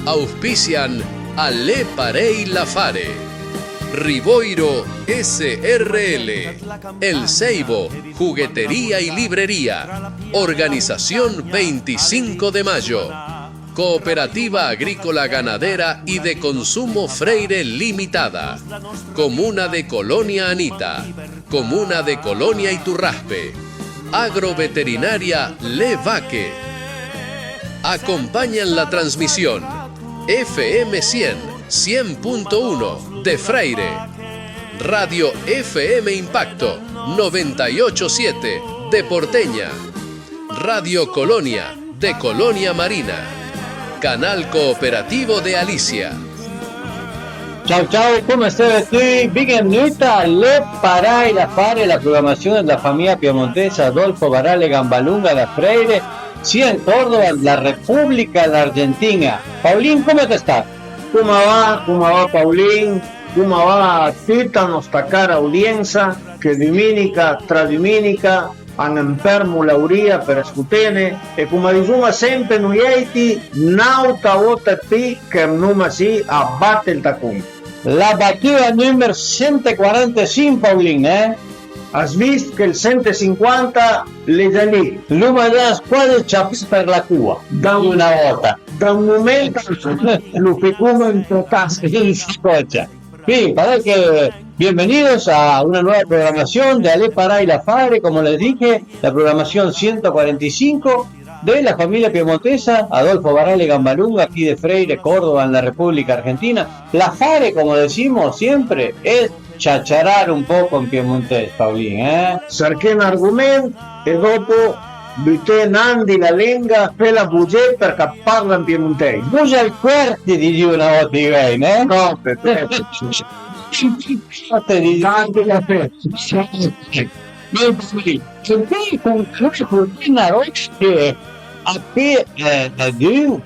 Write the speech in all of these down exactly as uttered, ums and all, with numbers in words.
Auspician A l'é parèj l'affare. Rivoiro S R L, El Seibo, jugueteria y librería. Organización veinticinco de Mayo. Cooperativa Agrícola Ganadera y de Consumo Freire Limitada. Comuna de Colonia Anita. Comuna de Colonia Iturraspe. Agroveterinaria Le Vaque. Acompañan la transmisión F M cien, cien punto uno de Freire. Radio F M Impacto noventa y ocho siete de Porteña. Radio Colonia de Colonia Marina. Canal Cooperativo de Alicia. Ciao, ciao, come steve tui? Benvenuta a Le Parai da Fare, la programmazione della famiglia piemontese Adolfo Barale Gambalunga da Freire, sia in Córdoba, la República Argentina. Paulin, come te sta? Come va? Come va, Paulin? Come va a tutta nostra cara audienza che domenica tra domenica an ëmpermo la urìa për scotene e, coma disoma sempe noièiti, n'àutra vòta pi che ëmnoma sì a bate ël tacon. La battuta numero centoquarantacinco, Paulin, eh? As vist che ël centocinquanta l'é già lì. L'oma già squasi ciapà për la coa. Da un, una vòta. Da un moment a l'àutr lo picoma ën tras. Sì, parece que bienvenidos a una nueva programación de A l'é parèj l'affare, como les dije, la programación ciento cuarenta y cinco de la familia piemontesa Adolfo Barale Gambalunga, aquí de Freire, Córdoba, en la República Argentina. L'affare, como decimos siempre, es ciaciarare un poco in piemontese, Paulin, eh? Cerché un argoment e dopo buté anandi la lenga, fela bugé përchè parla an piemontèis. Bugia ël cuer, ti dizìo na vòta i vej, né? Tròpe, tròpe. Tanti café. Përchè con qualcun na roba che a pi, eh, a dun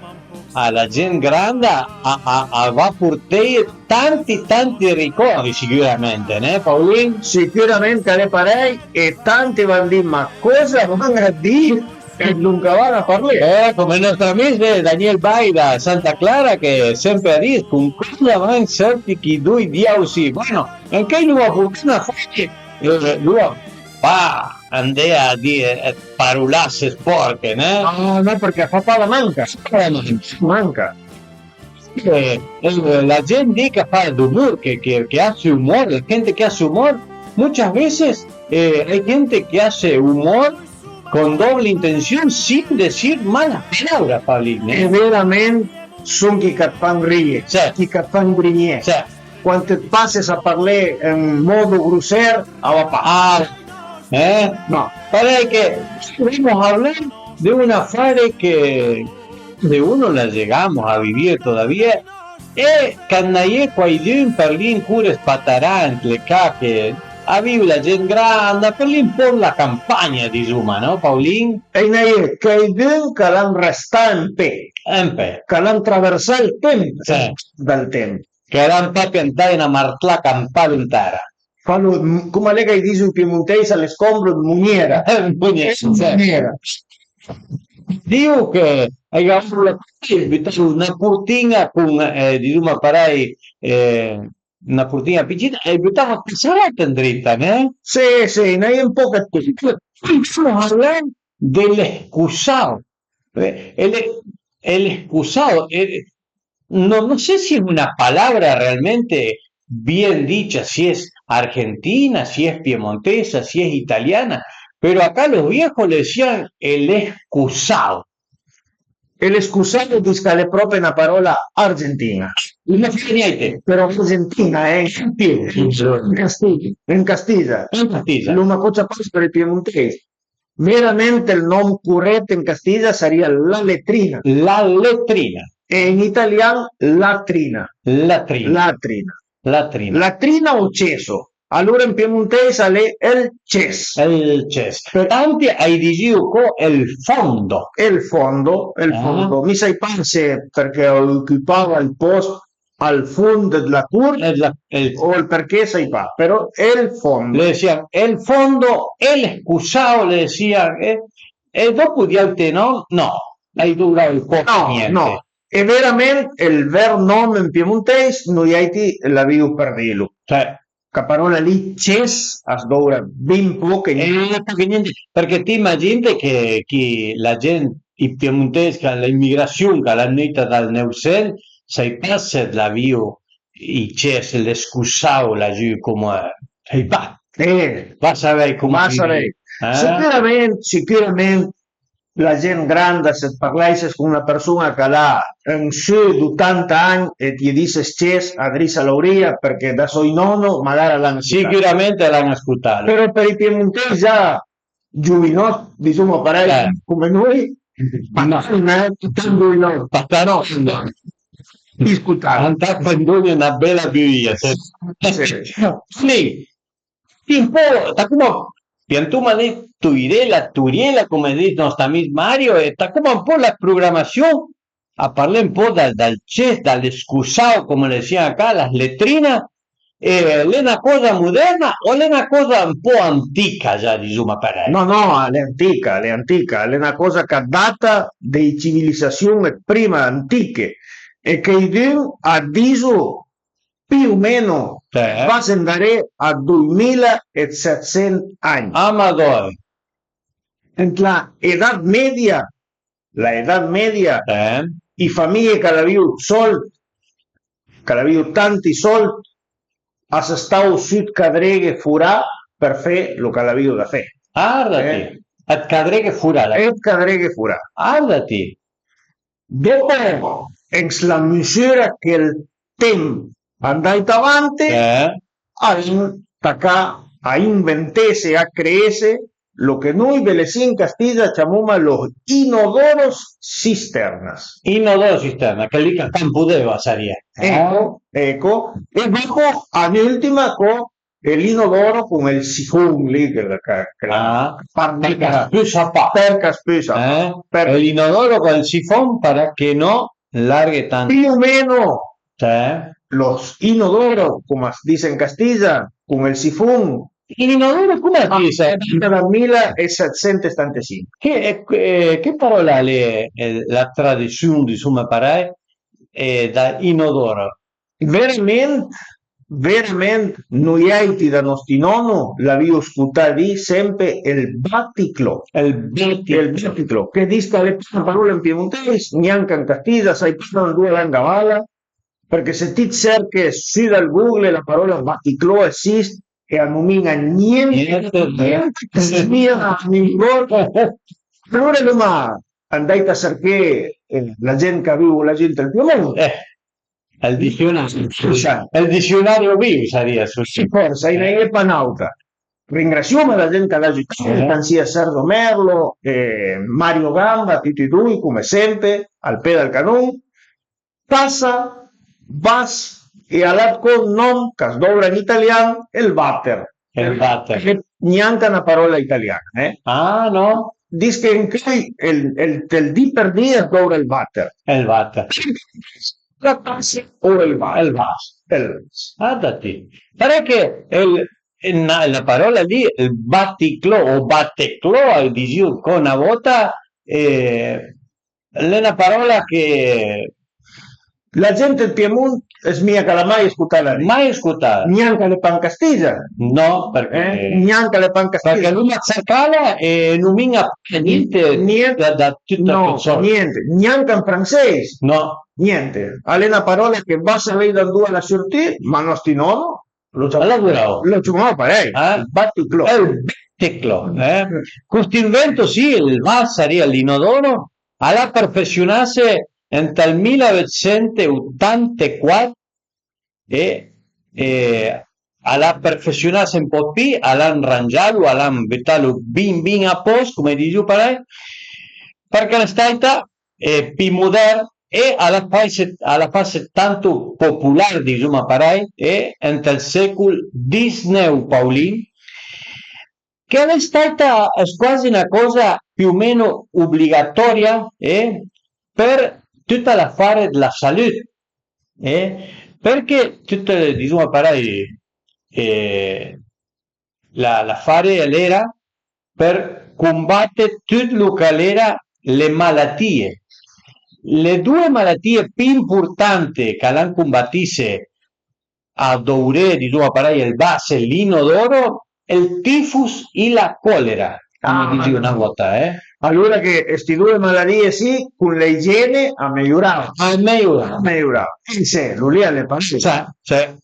a la gent granda a, a, a va porteje tanti, tanti ricòrdi, sicuramente, né, Paulin? Sicurament ch'a l'é parèj, e tanti van dì: "Ma còsa van a dì? E donca van a parlé?" Eh, come ël nòstr amis, eh, Daniel Bai da Santa Clara, che sempe a dis: "Con còsa van sërti chi doi diaus sì?" Bueno, anche lor a purtà na fòti, eh, lor pa andé a dì, eh, parolasse sporche, né? No, no, përchè a fa pa la manca. Manca. Eh, eh, la gent lì che fa l'umor, che, che, che hace humor, la gente que hace humor, muchas veces, eh, hay gente que hace humor con doble intención sin decir mala palabra, Paulin, eh? E verament son chi ch'at fan rìe, chi ch'at fan grigné. Quand it passes a parlé en modo grosser, a va pa. Ah, eh? No. Parèj che stiamo hablando de un affare che de uno la llegamos a vivir todavía, e quand a-i é quaidun për lì ancora spatarà ant le ca che a viv la gent granda, për lì un pò la campagna, disoma, no, Paulin? E a-i é quaidun ch'a l'han restà an pé, an pé, ch'a l'han traversà ël temp, sì, dal temp. Che a l'han pa piantà na martlaca an palo an tera. Falo, m-, coma l'é ch'a-i diso ij piemontèis, a l'é scombro ëd moniera. Eh, moniera, sì. Moniera. Dìo che a-i avìo la purtin-a con, eh, disoma parèj, eh, na purtin-a picin-a e a-i butavo ël cassarèt andrinta, né? Sì, sì, a-i é un pòch ëd tut. Parlem de l'escusado. Eh, el, el excusado, eh, no, no sé si es una palabra realmente bien dicha, si es argentina, si es piemontesa, si es italiana, pero acá los viejos le decían el excusado. El excusado dis ch'a l'é pròpi na paròla argentina. Però argentina, eh, en Castisa. En Castisa. L'oma co ciapà për ij piemontèis. Veramente ël nòm corèt en castisa a sarìa la letrina. La letrina. E en italian latrina. Latrina. Latrina. Latrina. Latrina o ceso. Alora en piemontèis a l'é ël ces. Ël ces. Tanti a-j dizìo co ël fondo. Ël fondo, ël fondo. Mi sai pa se përchè a ocupava ël pòst al fond dla cort, eh, dla, eh, o ël përchè, sai pa, però el fondo. Le decían el fondo, el excusado, le decían, eh, e dopo di aute no, no, a-i dovrà ël post. No, niente. No. E verament ël ver nòm ën piemontèis, noiàiti l'avìo përdilu. Cioè, ch'a paròla lì, ces, as doura bin pòch e niente. Eh, pòch e niente, përchè ti imaginte che chi, la gent, i piemontèis, ch'a l'emigrassion ch'a l'é vnùita dal Neuvsent, sai pa se l'avìo i ces, le scosau laggiù, come, sai pa. Eh, va savèj come. Va savèj. Eh? Sicürament, sicürament la gent granda, se të parlèisses con na përson-a ch'a l'ha ën sù d'otanta agn e t'je disses ces, a drissa l'aurìa, përchè da sòi nòno magara a l'han ascotà. Sicürament a l'han ascotà. Però për i piemontèis già giovinòt, disoma parèj, eh, come noi, ma no, non è tanto giovinotti, ma no, no. Discutare. Andà a far dogna na bela buia, sì. Sì. Sì. Sì, un po', tacoma, piantoma lì, toirela, toriela, come dis nòst amis Mario, e tacoma un po' la programassion a parlé un po' dal, dal ces, dal scosau, come le disian ca, la letrina, e l'é na còsa moderna o l'é na còsa un po' antica già, disoma parèj? No, no, a l'é antica, a l'é antica, a l'é na còsa ch'a data dei civilisassion ëd prima, antiche, e cheidun a diso più o meno, eh, fase andaré a doimila e setsent agn. Ah, madòna. Ant la Edad Media, la Edad Media, eh, i famije ch'a l'avìo ëd sòld, ch'a l'avìo tanti sòld, as stavo sù ëd cadreghe forà për fé lo ch'a l'avìo da fé. Ardati, eh, ëd cadreghe forà. Ëd cadreghe forà. Ardati. Dopo, ën la misura che ël temp a l'é andàit avanti, eh, a l'han tacà a inventesse e a creesse lo che noi belessì ën Castiggia ciamoma los inodoros cisternas. Inodoro cisterna, chel lì ch'a campo d'eva a sarìa. Eco, eco. E dopo, an ültima, co e l'inodoro con ël sifon lì che, che, che, ah, përchè a spüsa pa. Përchè a spüsa pa. Eh? Për- E l'inodoro con ël sifon para che no larghe tant. Più o meno, cioè, los inodoro, come as dis ën Castiggia, con ël sifon. L'inodoro come as dis? Dal mila e setsent e setantasinch. Che, eh, che paròla l'é, eh, la tradüssion, disoma parèj, eh, da inodoro? Verament, verament, noiàiti da nòsti nòno l'avìo scotà dì sempe ël baticlò. Ël baticlò. Ël baticlò, che dis ch'a l'é pa na paròla ën piemontèis, gnanca ën Castiggia, sai pa da andoa l'han gavala, përchè se ti të serche sù dal Google la paròla baticlò esist e a nomin-a niente, niente, niente che somiglia a un inodoro. Alora l'oma andàit a serché, eh, la gent ch'a vivo laggiù ant ël Piemont. Eh. Ël dissionari. Scusa. Ël dissionari vivo a sarìa, scusa. Sì, fòrsa, a-i na n'é pa n'àutra. Ringrasioma la gent ch'a l'ha giütame, eh, tant sia Sergio Merlo e Mario Gamba, tuti e doi, come sempe, al pé dal canon. Passa, bas, e a l'ha co un nòm ch'as doura ën italian, ël water. Ël water. Che gnanca na paròla italiana, eh? Ah, no? Dis che ancheuj ël, ël, ël di për di as doura ël water. Ël water. La tassa o ël vas. Ël vas. Ël vas. Guarda ti. Pare che ël, na, na paròla lì, ël baticlò o bateclò, a disìo ancora na vòta, eh, l'é na paròla che la gent ëd Piemont as mia ch'a l'ha mai scotada. Mai scotada. Gnanca a l'é pa ën Castiggia. No, përchè, eh, gnanca a l'é pa ën Castiggia. Përchè l'oma sercala e nomin-a pa niente, niente da, da tüta, no, niente, gnanca ën fransèis. No. Niente. A l'é na paròla che va savèj da andoa a l'ha surtì, ma nòsti nòno lo ciamava, lo ciamava parèj, eh? Ël baticlò. Ël baticlò, eh? Cost invento, sì, ël vas a sarìa l'inodoro, a l'ha përfessionasse ant ël mila vëtsent e otantequat e, e a l'ha përfessionasse un pò ëd pì, a l'han rangialo, a l'han butalo bin bin a pòst, come disìo parèj, përchè a l'é stàita, eh, pì modern e a l'ha fasse, a l'ha fasse tanto popular, disoma parèj, e ant ël sécol disneuv, Paolin, che a l'é stàita squasi na còsa pì o meno obligatòria, eh, për tüt l'afare dla salute, eh, përchè tüt, disoma parèj, eh, la, l'afare a l'era për combate tüt lo ch'a l'era le malatìe. Le due malattie pì impurtante ch'a l'han cumbatisse a Douré, disoma parei, ël Bas e l'inodoro, ël tifus e la colera, come a disìo na vòta, eh? Alura che sti due maladie sì, cun la igiene a meiurava. A meiurava. A meiurava. Eh, sì, lu lì a l'é parei. Sì, sì.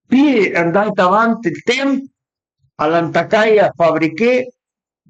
Pì andait avanti ël temp, a l'han tacaje a fabriché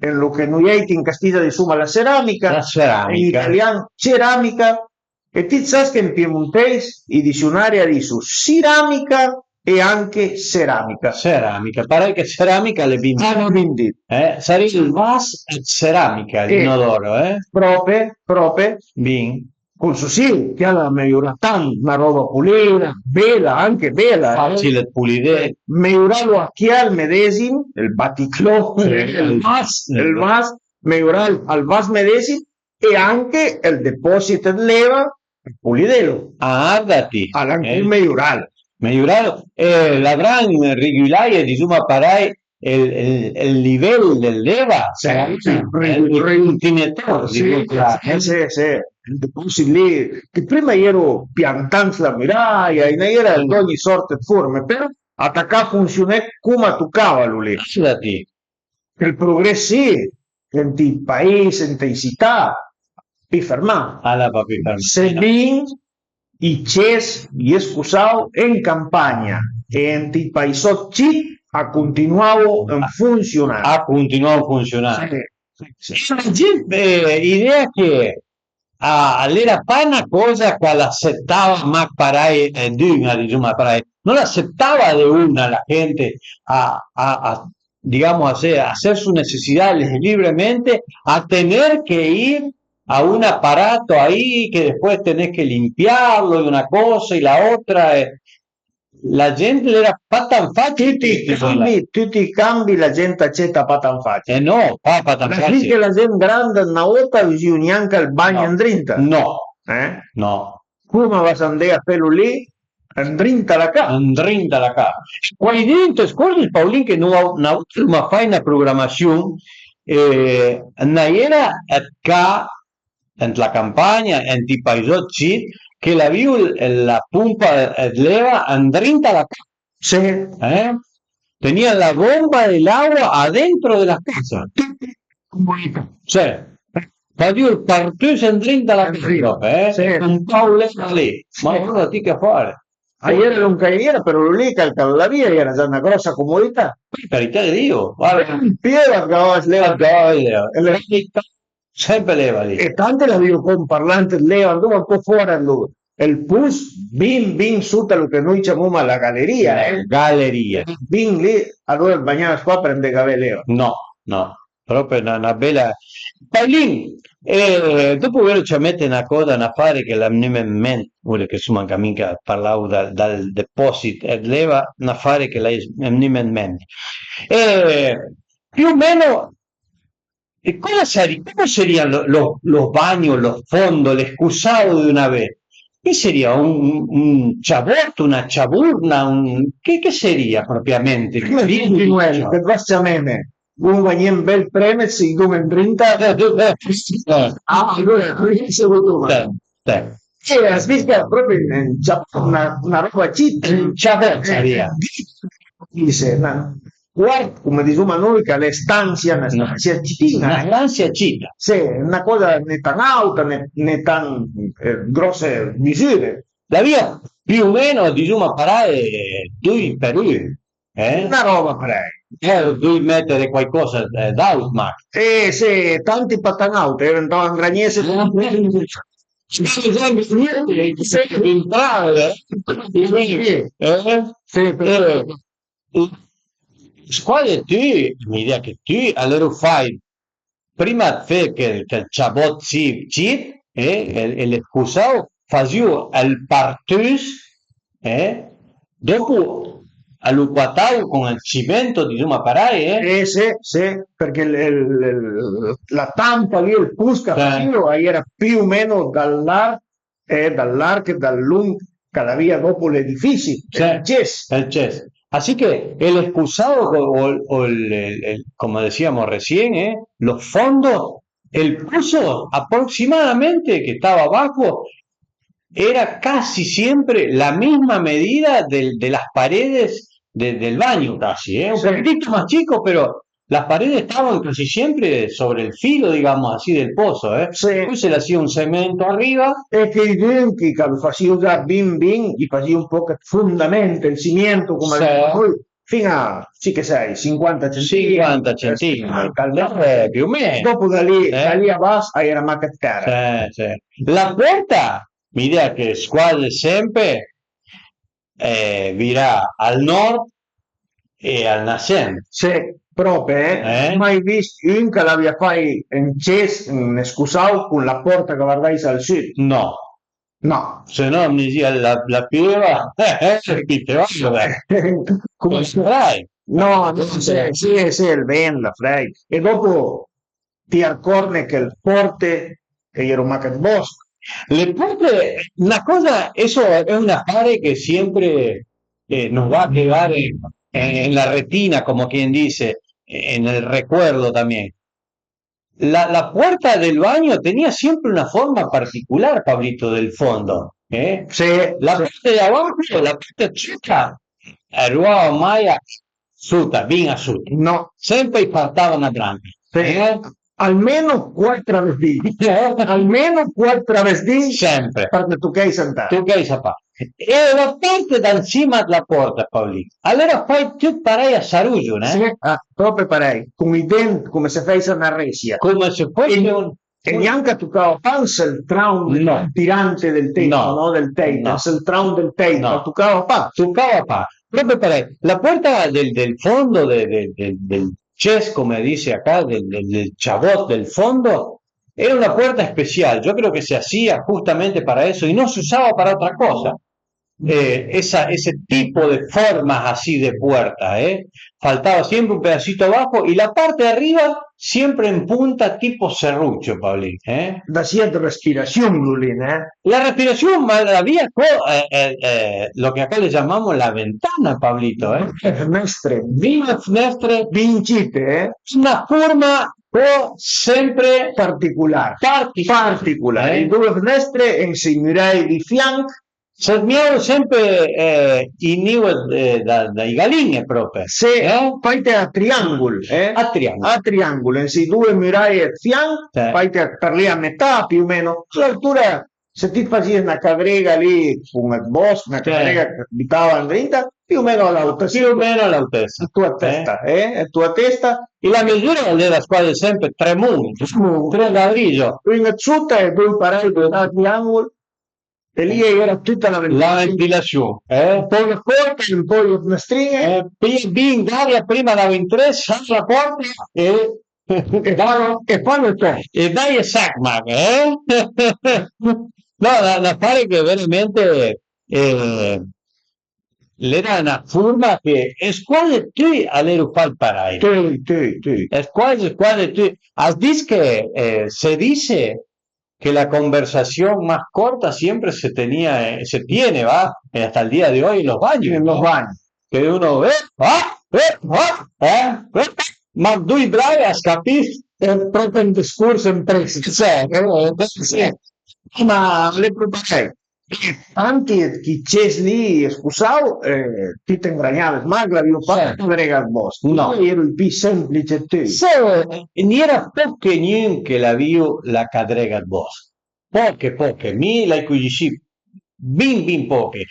en lo che noiàiti an Castiglia a disoma la ceramica, la ceramica, en italian ceramica, e ti sas che an piemontèis i dissionari a diso siramica e anche ceramica. Ceramica, parei che ceramica a l'é bin dit. A l'é bin dit. Eh, sarìa ël vas ëd ceramica, eh, l'inodoro, eh? Pròpe, pròpe. Bin. Col sossì, chiel a meiura tant, na ròba polida, bela, anche bela, eh. Facil ëd pulidé. Meiuralu a chiel medesim, ël baticlò, sì, ël vas, ël vas, meiuralu al vas medesim e anche ël depòsit ëd l'eva, pulidelu. Ah, arda ti. Al an, eh, meiuralu. Meiuralu. E l'avran regulaje, disoma parei, ël, ël, ël livel dë l'eva, sì, eh, sì, ël, ël continetor, sì, disoma, sì, eh, sì, sì. Ël depòsit lì, che prima a-i ero piantà an la muraja, a-i na era d'ògni sòrta ëd forme, però a tacà a funsioné coma a tocava lu lì. Sì, da ti. Ël progrès sì, ant ij pais, ant ij sità, pì fermà. A l'ha pa pì fermà. Sebin ij ces, ij scussau an campagna e ant ij paisòt cit a continuavo an funsioné. A continuavo an funsioné. Sì, sì, sì. E la gent, eh, idea che a, a l'era pa na còsa ch'a l'acetava mach parei, eh, d'ün-a, disoma parei, no l'acetava de una la gente a, a, a, digamos, a hacer, a hacer sus necesidades libremente, a tener que ir a un aparato ahí que después tenés que limpiarlo y una cosa y la otra, eh, la gent l'era pa tan facil. Tuti ij cambi, tuti ij cambi la gent aceta pa tan facil. Eh no, pa, pa tan facil. L'hai vist che la gent granda na vòta a usìo gnanca ël bagn andrinta? No. Eh? No. Coma vas andé a felu lì? Andrinta la ca. Andrinta la ca. Quaidün, të scordi, Paulin, che no, na vòta l'uma fai na programasiun, eh, na era ëd ca ant la campagna, ant ij paisòt cit, che l'avìo la pompa ëd l'eva andrinta a la ca. Sì. Eh? Tenían la bomba de l'agua adentro de la casa. Tuti comunità. Sì. Fazìo ël partüs andrinta a la casa, eh? Sì. E pompavo l'eva lì. Ma alora ti che fare? A-i era lòn ch'a i era, però lu lì ch'al, ch'al l'avìa a-i era già na gròssa comunità. Për carità dë Diu, guarda. Pì l'eva, l'eva, l'eva. Sempre l'eva lì. E tante l'avìo, con parlant ëd l'eva, anduma un pò fòra lu, ël pus, bin, bin sota lu che noi ciamoma la galeria, eh. Galeria. Bin lì, alora it bagnave pa për andé gavé l'eva. No, no. Pròpi na, na bela. Paulin, eh, dopo veulo ciamete na còsa, na fare che l'ha vnime an ment, ora che suma an camin ch'a parlavo dal, dal depòsit ëd l'eva, na fare che l'ha vnime an ment. Eh, più o meno, e cosa sari-, come seria lo, lo, lo bagno, lo fondo, l'escusado de una vez? Che seria un, un ciabot, una ciaburna, un, che, che seria propriamente? Come ti, Manuel, che vas ciameme? Vun vëgné un bel premet, se i dome andrinta. Ah, alora, ricevuto male. Sì, sì. Eh, la Svizzera proprio un ciabot, una, una roba cita. Un ciabot, eh, saria. Dice, na, guarda, come disoma noi, che l'è stansia, una stansia citina, una stansia cita. Sì, una cosa né tan auta, né, né tan, eh, grosse misure. L'avìa più o meno, disoma parei, dui për un. Eh? Na roba parei. Eh, dui meter e quaicosa, eh, d'aut, ma. Eh, sì, tanti pa tan aut, eh, andava a ngragnesse. Entrare, eh? Sì, però. Eh, squadre ti, l'idea che ti, allora fai prima ëd fé chel, chel ciabòt cit, cit, e, e, e l'escusau, fasìo ël partüs, e dopo a lu cuatavo con ël cimento, disoma parei, eh? Eh, sì, sì, përchè ël, ël, ël, la tampa lì, ël pus ch'a fasìo, a-i era più o meno dal larg e dal larg e dal lunch ch'a l'avìa dopo l'edifici, sì, ël ces. Ël ces. Así que el excusado o, o el, el, el, como decíamos recién, eh, los fondos El pozo aproximadamente que estaba abajo era casi siempre la misma medida del- de las paredes de- del baño, casi, ¿eh? Un poquitito más chico, pero las paredes estaban casi siempre sobre el filo, digamos así, del pozo, ¿eh? Sì. Poi se le hacía un cemento arriba. E queidun chi che lo fasìo za bin bin, gli fasìo un poch ëd fondament, ël cimiento, come dise nui, fin a, sì che sai, cinquanta centimetri. Cinquanta centimetri. Anche al massimo. Eh, più o meno. Dopo da lì, eh, da lì a bas a era mach ëd tera. Sì, sì. La porta, mi direi che squasi sempre eh, virà al nord e al nasent. Sì, prope, eh? Eh? Mai vist un che l'avìa fai un ces, un scusau con la porta che vardais al sud? No. No. Se no mi dizìa la, la pieva, eh, eh, piteval, come sarai? No, no, sì, sì, sì, il vent, la freit. E dopo ti arcorne che le porte che i ero mach ëd bosc. Le porte, una cosa, eso es un afare que siempre eh, nos va a quedar en, en la retina, como quien dice, en el recuerdo también. La, la puerta del baño tenía siempre una forma particular, Pablito, del fondo, ¿eh? Sì, la parte de abajo, la parte chica, arrivava mai a sota, bin a sota. No. Sempre i partava na branca. Sì. Eh? Almeno cuat traversdì. Eh? Almeno cuat traversdì. Sempre. Perché tu che hai sentà. Tu che hai sentà. E la parte da ansima dla porta, Paolin, al era fai tut parei a sarujo, né? Sì, ah, propi parei, con i dent, come se fais na resia. Come se fose un E gnanca tucava pa ël traum tirante del tetto, no? Del tetto, ël traum del tetto, no. Tucava pa. Tucava pa. Propi parei. La puerta del, del fondo, de, de, del, del ces, come dice acá, del, del, del chabot del fondo, era una puerta especial. Yo creo que se hacía justamente para eso y no se usaba para otra cosa. Eh, esa, ese tipo de formas así de puerta, ¿eh? Faltaba siempre un pedacito abajo y la parte de arriba siempre en punta, tipo serrucho, Paolin, eh? Da sia dë respirasion, lu lì, né? La respiración, ma la via co, eh, eh, eh, lo que acá le llamamos la ventana, Pablito, eh? Due fnestre. Due fnestre. Bin cite, eh? Una forma co sempre particular. Particular. Particular. Eh? I due fnestre en së murai di fianch, S'admiravo sempre, eh, i nid, eh, da, dai galin-e propi. Sì, eh? Faite a triangul, eh? A triangul. A triangul, sì, due muraie ëd fianch, sì, faite për lì a metà, più o meno. A l'altura, se ti fasìe na cadrega lì con ëd bosc, na, sì, cadrega che butava andrinta, più o meno a l'autesa. Più o meno a l'autesa. A tua testa, eh? A tua testa. E la misura al era squasi sempre tre mun, tre ladrijo. Un ëd sota e doi parei a triangul. E lì a-i era tuta la ventilasion. La ventilasion, eh? Un po' le porte, un po' le fnestrin-e. Eh, pìe bin d'aria prima dë intré, sara la porta e, e fa, e fa le to. E daje sach, magari, eh? No, la, la pare che veramente, eh, l'era na furma che e squasi tui a l'ero fat parei. Tui, tui, tui. E squasi, squasi tui. As dis che, eh, se dise que la conversación más corta siempre se tenía, eh, se tiene, va, eh, hasta el día de hoy en los baños, ¿no? En los baños. Que uno, eh, ah, eh, ah, eh, eh, ma dui brave a capir. È proprio un discorso in presa. Sì, eh, sì. Ma le proprietà, tanti dë chi ces lì, scusau, eh, ti t'ingragnave mach, l'avìo pa, sì, la cadrega ëd bosc. No. Io ero il più semplice, ti. Se, n'i era poche gnun che l'avìo la cadrega ëd bosc. Poche, poche. Mi l'hai conossì bin, bin poche.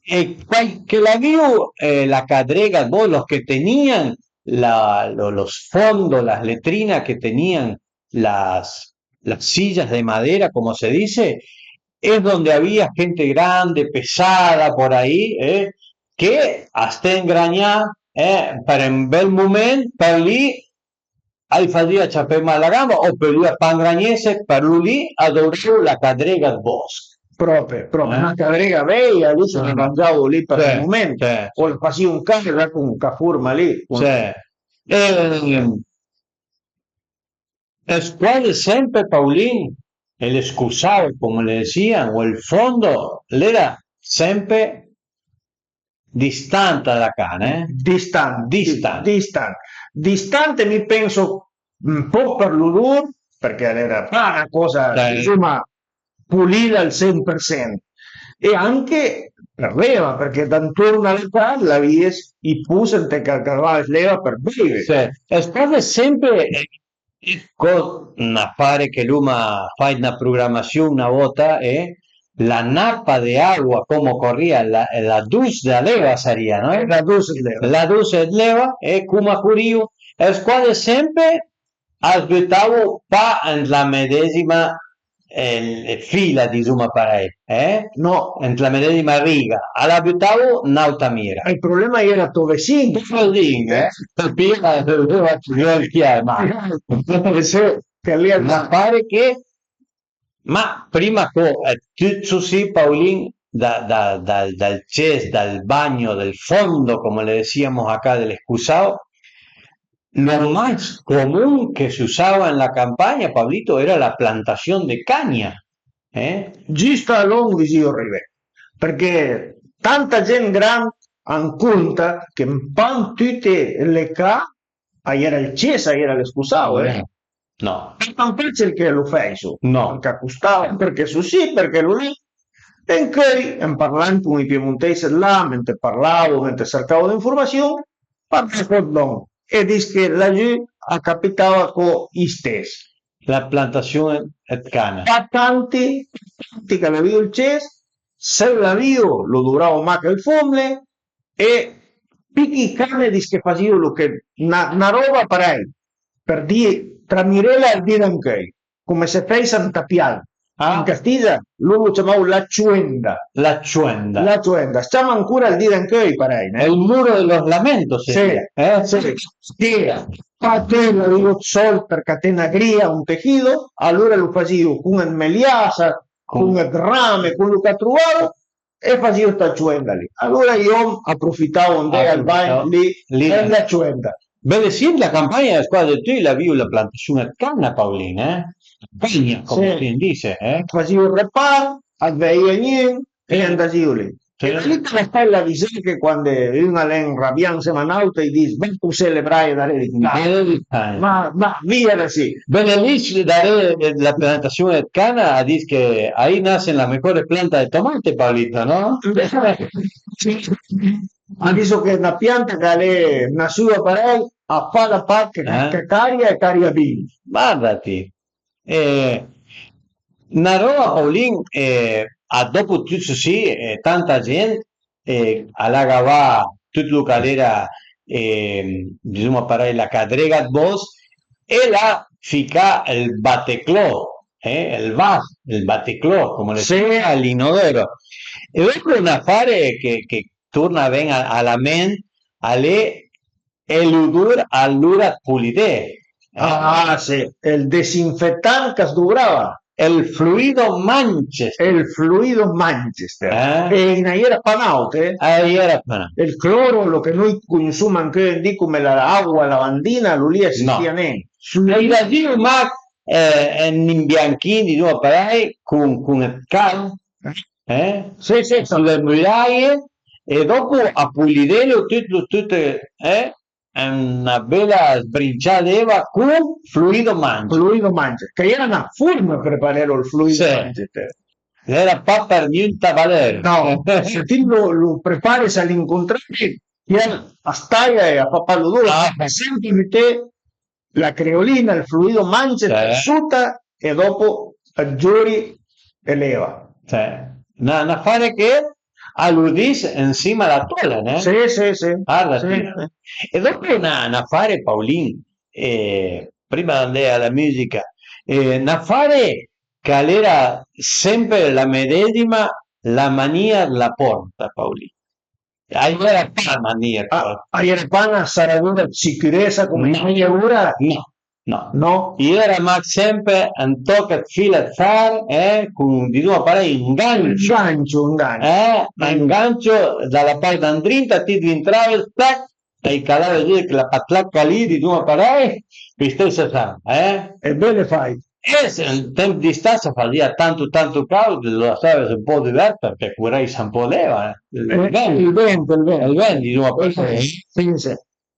E quai che l'avìo, eh, la cadrega ëd bosc, los que tenían la, lo- los fondos, las letrinas que tenían las, las sillas de madera, como se dice, es donde había gente grande, pesada por ahí, eh, que a sté engragnà, eh, për un bel moment, për lì a-j fasìa ciapé mal la gamba, o pölìa pa engragnese, për lu lì a dovrìo la cadrega ëd bosc. Prope, prope, eh? Na cadrega veja, lì se ne mangiavo lì për un moment, sì, o la fasìo an ca, là con ca forma lì. Sì. Ehm, E squasi sempe, Paulin, e le scusau, come le dësìan, o ël fondo, l'era sempe distanta da ca, né? Distant, distant. Distant. Distant, mi penso un poch për l'odor, përchè a l'era pa na còsa, dizuma, pulida al sent për sent. E anche për l'eva, përchè d'antorn a la ca l'avìe ij pos ant ij qual cavave l'eva për béive. Sì, a l'é stade sempe, eh, co n'afare che l'uma fàit na programasiun na vòta, e la napa de agua, como corría, la, la dus de l'eva sarìa, no? La dus de l'eva. La dus de l'eva, e coma corìo, e squase sempe as butavo pa ant la medesima, eh, fila, dizuma parei, eh? No. Ant la medesima riga, a la butavo n'àuta mira. Ël problema a l'era to vesin. To vesin, eh? Të pija, eh, ma... Sì, che lì... Ma pare che Ma prima co, eh, tut così, Paulin, da, da, dal, dal ces, dal bagno, del fondo, come le decíamos acá, del excusado, lo más común que se usaba en la campaña, Pablito, era la plantación de caña, eh? Giust a lòn visio rivé, përchè tanta gent grand an conta che ëmpant tute le ca a l'era ël ces, a l'era l'scusau, eh? Eh, no. L'é pa facil che lo fèiso. No. Përchè a costava, përchè su sì, përchè lo lì. E ancheuj, an parlant con ij piemontèis ëd là, mentre parlavo, mentre sercavo d'informasiun, parlo co ëd lòn. E dis che laggiù a capitava co istess. La plantasion ëd cana. Pa tanti, pa tanti ch'a l'avìo ël ces, se l'avìo, lo dovravo mach ël fomle, e pì che cane dis che fasìo lo che na, na ròba parei, për dì, tra mirele e ël dì d'ancheuj, come se fèissa ant ij piant. Ah. An Castizan lor lo ciamavo la ciuenda. La ciuenda. La ciuenda. As ciama ancora ël dì d'ancheuj parei, né? È il muro de los lamentos, sì, eh? Sì. Sì. Pa tut, l'avìo ëd sòl për caté na grija, un tejido, alora lo fasìo con ëd meliasa, con ëd rame, con lo ch'a trovavo, e fasìo sta ciuenda lì. Alora j'òm a profitavo, andé al bagn lì, lì, ën la ciuenda. Bele sì, la campagna, squase tut l'avìo la plantasion ëd cana, Paulin, eh? Cagna, come si dice, eh? Fasìo ël repar, a veìa gnun e andasìo lì. Sì. E da lì te l'as pa l'avisé che quande un a l'é ënrabià ansema a n'àutr, a-j dis: "Va cosé le braje daré di cana." Daré di cana. Ma, ma via da sì. Bele lì, daré la plantasion ëd cana, a dis che ahí nacen las mejores plantas de tomate, Pablito, no? Sì. A diso che na pianta ch'a l'é nasüa parei, a fa la pa che, eh? Che caria e caria bin. Vardati. Eh, na roba, Paulin, eh, a dopo tut così, eh, tanta gent, eh, a l'ha gavà tut lo ch'a l'era, eh, dizuma parei, la cadrega ëd bòsc, e l'ha ficà ël bateclò, eh, ël vas, ël bateclò, come le... Sì. L'inodoro. E dopo un afare che, che torna a ven a, a la ment, a l'é, e l'odor a l'ora ëd pulidé. Ah, sì, ël desinfetant ch'as dovrava. Ël fluido Manchester. Ël fluido Manchester. Eh? E a-i na j'era pa n'àutr, eh? A-i era pa n'àutr. Ël cloro, lo che noi cognossoma ancheuj ën di come la agua lavandina, lo lì a esistìa nen. No. A-i era dizuma, eh, ën imbianchin, dizuma parei, con, con ëd cal, eh? Sì, sì, su le muraje, e dopo a pulidelo tut, tut, eh? Una bela sbrincià d'eva con fluido Manchester. Fluido Manchester, che a l'era na forma për preparelo ël fluido Manchester. L'era pa për gnun tavaleur. No, se ti lo, lo preparis a l'incontrari, a staja e a fa pa l'odor, ah, sempre buté la creolina, ël fluido Manchester, sì, sota, e dopo giori e l'eva. Sì. Na, n'afare che a lo dis ënsima a la tola, né? Sì, sì, sì. Varda, sì, ti, sì. E dopo na, n'afare, Paulin, eh, prima d'andé a la mùsica, eh, n'afare ch'a l'era sempre la medesima, la manìa dla pòrta, Paulin. A-i era pa na manìa, a-i era pa na saradura ëd sicüressa come a-i é ora? No, no. No? A-i era mach sempre un tòch ëd fil ëd fer, eh, con, dizuma parei, un gancio. Un gancio, un gancio. Eh, un gancio da la part d'andrinta, ti dintrave, tac, a-i calave giù chela patlaca lì, dizuma parei, pistesse sa, eh? E bele fàit. E se, ën temp d'istà, s'a fasìa tantu, tantu caud, lo lassave un pò duvert përchè a corèissa un pò l'eva, eh. Ël vent, ël vent, ël vent, dizuma parei. Sì, sì.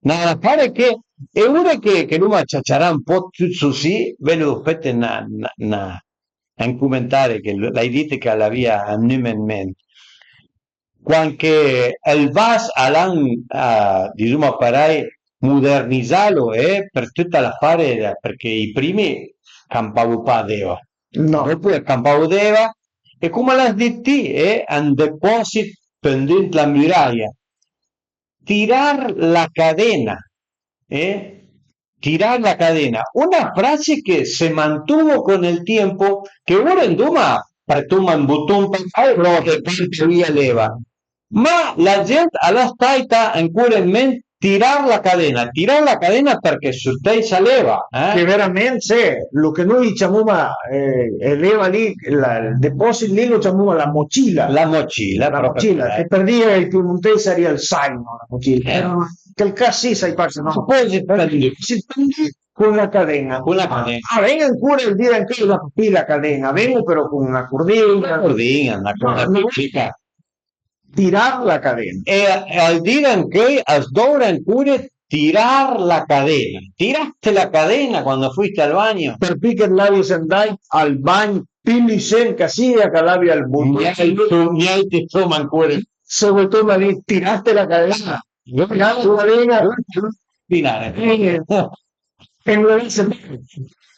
Na, na fare che, e ure che, che l'uma ciaciarà un po' tut susì, ve lu fete na, na, na, un comentari che l'hai dit che l'avìa vnùme an ment. Quand che ël vas a l'han, eh, disoma parei, modernizalo, eh, për tuta l'afare, përchè i primi campavo pa d'eva. No. Dopo campavo d'eva, e come l'has dit ti, eh, un deposit pendent la muraia. Tirar la cadena, eh? Tirar la cadena, una frase che se mantuvo con el tiempo, che ora andoma, apretoma un boton për fare, però che parte via l'eva. Ma la gent a l'ha staita ancora in ment tirar la cadena, tirar la cadena përchè sot a-i s'a l'eva, eh? Che verament, se, lo che noi ciamoma, eh, l'eva lì, la, ël deposit lì lo ciamoma la mocila. La mocila, la proprio mocila, quella. Che për dì ai piemontèis a sarìa ël saino, la mocila. Eh. Però chel cas sì, sai pa se no. Supposi, però, si tende con la cadena. Con la cadena. Ah, a ven ancora ël dì anche la, la cadena, a ven però con una cordina. Una cordina, una cosa piccina. Tirar la cadena. E, e al dì anche, as dovra ancora tirar la cadena. Tiraste la cadena cuando fuiste al bagno? Për pi che l'avìa andait al bagn pi lucent ch'a sia, ch'a l'avìa ël boton. Gnente, gnente, insomma, ancora. Se voltoma lì, tiraste la cadena. Tiraste la cadena. Tirare. Eh. E non l'avesse mai.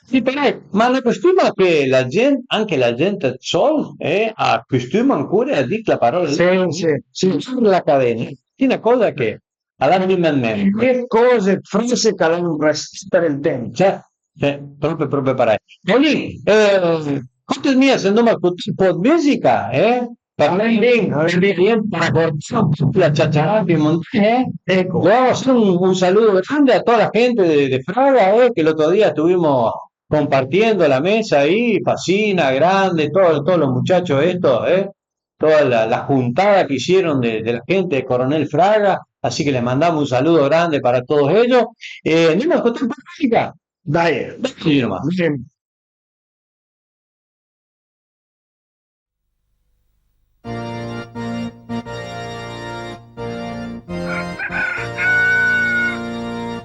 Sì, però, ma la costuma che la gent, anche la gent dë sòl, eh, a costuma ancora a dì la parola lì. Sì, sì, sì. La cadena. Sì, una cosa che a l'ha vnùme an ment. Che cose, frase ch'a l'han restà për ël temp. Cioè, cioè, proprio, proprio parei. E lì, eh, quanto mia se andoma a scolté un po' dë mùsica, eh? Parlem bin, parlem bin, për racordé la ciaciarà piemontèis, eh? Eco. Lora sì, un, un saludo grande a toda la gente de, de Fraga, eh, que el otro día estuvimos compartiendo la mesa ahí, Facina, Grande, todo, todos los muchachos estos, eh, toda la, la juntada que hicieron de, de la gente de Coronel Fraga, así que les mandamos un saludo grande para todos ellos. Eh, andemos a escuchar un poco de música. Dai. Dai, nomás. Bien.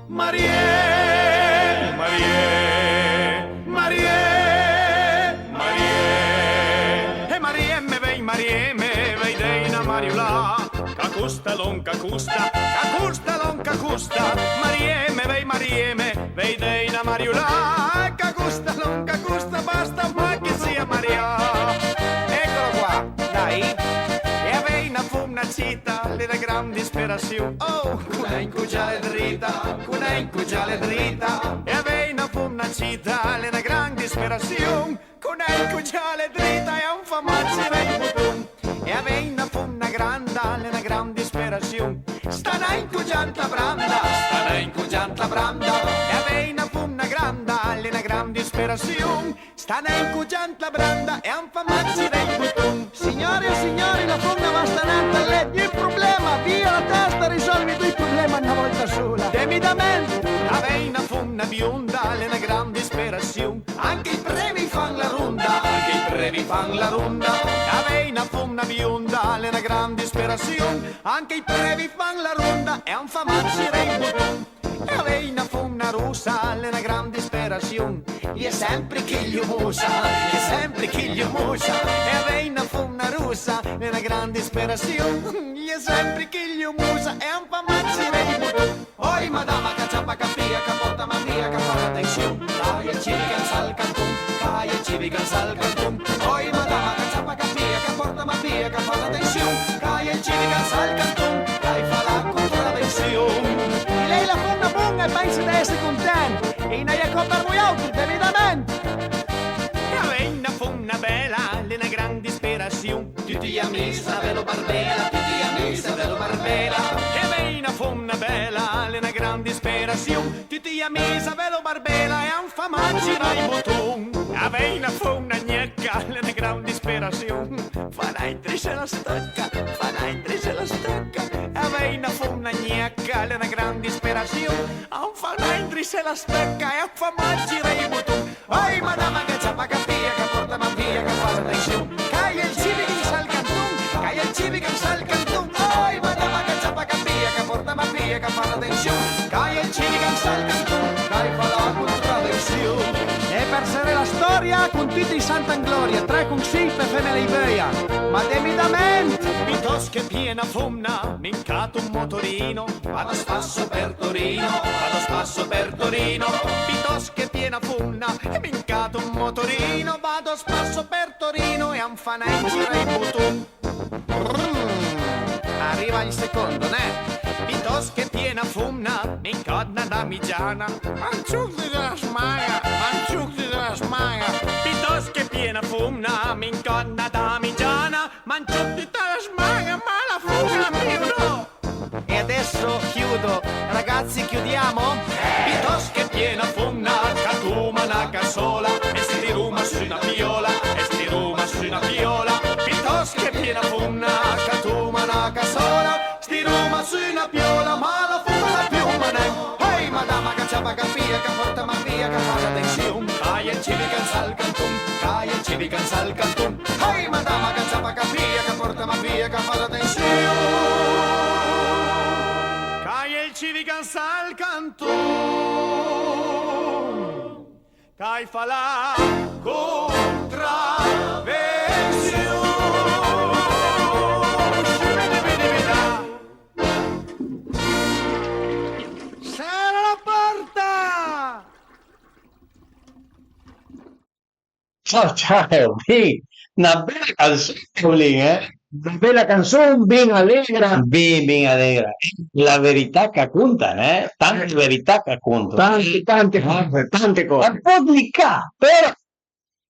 Marié, Marié, Marié, Marié, e Marié me vei, Marié me vei dei na mariulà. Ch'a costa lòn ch'a costa, ch'a costa lòn ch'a costa, marieme, vei marieme, vei dei na mariulà, ch'a costa lòn ch'a costa, basta mach che sia marià. Eccolo qua, dai. E avei na fomna cita, l'é na gran disperassion. Oh, cun un cojal e drita, cun un cojal e drita. E avei na fomna cita, l'é na gran disperassion. Cun un cojal e drita e a 'm fa mach giré i boton. E avei na fomna granda, l'é na gran disperassion. Sta nen cojant la branda, sta nen cojant la branda. E avei na fomna granda, l'é na gran disperassion. Sta nen cojant la branda e a 'm fa mach giré i boton. Signore e signori, la fomna va sta nen a let, gnun problema, via la testa, risolvi doi problema na volta sola. Timidament. Avei na fomna bionda, l'é na gran disperassion. Anche i previ fan la ronda, anche i previ fan la ronda. Avei na fomna bionda, l'é na gran disperassion. Anche i previ fan la ronda e a 'm fa mach giré i boton. E avei na fomna rossa, l'é na gran disperassion. L'é sempre chì llumosa, l'é sempre chì llumosa. E avei na fomna rossa, l'é na gran disperassion. L'é sempre chì llumosa e a 'm fa mach giré i boton. Oi madama ch'a ciapa ch'a pìa, ch'a porta ma via, ch'a fas atension. Ch'a-i ël civic an sal canton, ch'a-i ël civic an sal canton. Oi madama ch'a ciapa ch'a pìa, ch'a porta ma via, ch'a fas atension. Ch'a-i ël civic an sal canton, ch'a-i fa la contravension. I l'é la fomna bon-a e pense d'esse content. E i n'a-i co për voiàutri, timidament. E avei na fomna bela, l'é na gran disperassion. Tuti i amis a velo barbela, tuti i amis a velo barbela. E avei na fomna bela, l'é na gran disperassion. Tuti i amis a velo barbela e a 'm fa mach giré i boton. Avei na fomna gnëcca, l'é na gran disperassion. Fa nen drisé la stëcca, fa nen drisé la stëcca. Avei na fomna gnëcca, l'é na gran disperassion. A 'm fa nen drisé la stëcca e a 'm fa mach giré i boton. Oi madama ch'a ciapa ch'a pìa, ch'a porta ma via, ch'a fas atension. Ch'a-i ël civic an sal canton, ch'a-i ël civic an sal canton. Oi madama ch'a ciapa ch'a pìa, ch'a porta ma via, Fare atensione, che hai il civico in sal cantone, che hai fatto la contravvenzione. E per seré la storia con tutti i santi in gloria, tre con sì per femmene i beuia, ma debitamente. Piuttosto che piena fomna, mi incato un motorino, vado a spasso per Torino, vado a spasso per Torino. Piuttosto che piena fomna, mi incato un motorino, vado a spasso per Torino e anfana in giro i botoni. Brum! Arriva il secondo, né? Piuttosto che piena fomna, mi incato una damigiana. Manciucchi della smania, manciucchi della smania. Piuttosto che piena fomna, mi incato una damigiana. Manciucchi della smania, ma la fomna mio no. E adesso chiudo. Ragazzi, chiudiamo? Piuttosto che piena fomna, catuma una cassola e stiruma su una piola, e stiruma su una piola. Piuttosto che piena fomna, catuma una cassola, stiruma su una piola, ma la fomna la piuma nen. Ehi, madama, che ciapa, che pia, che porta, ma via, che fa atenzione. Che hai il civico in sal cantone, che hai il civico in sal cantone. Ehi, madama, che ciapa, che pia, che porta, ma via, che fa atenzione. Che hai il civico in sal cantone, che hai fa la contravvenzione. Serra la porta! Ciao, ciao, bin, na bela canson, Paulin, eh? Na bela canson, bin alegra. Bin, bin alegra. La verità ch'a conta, eh? Tante verità ch'a conta. Tante, tante cose, tante cose. Un po' dlicà, però.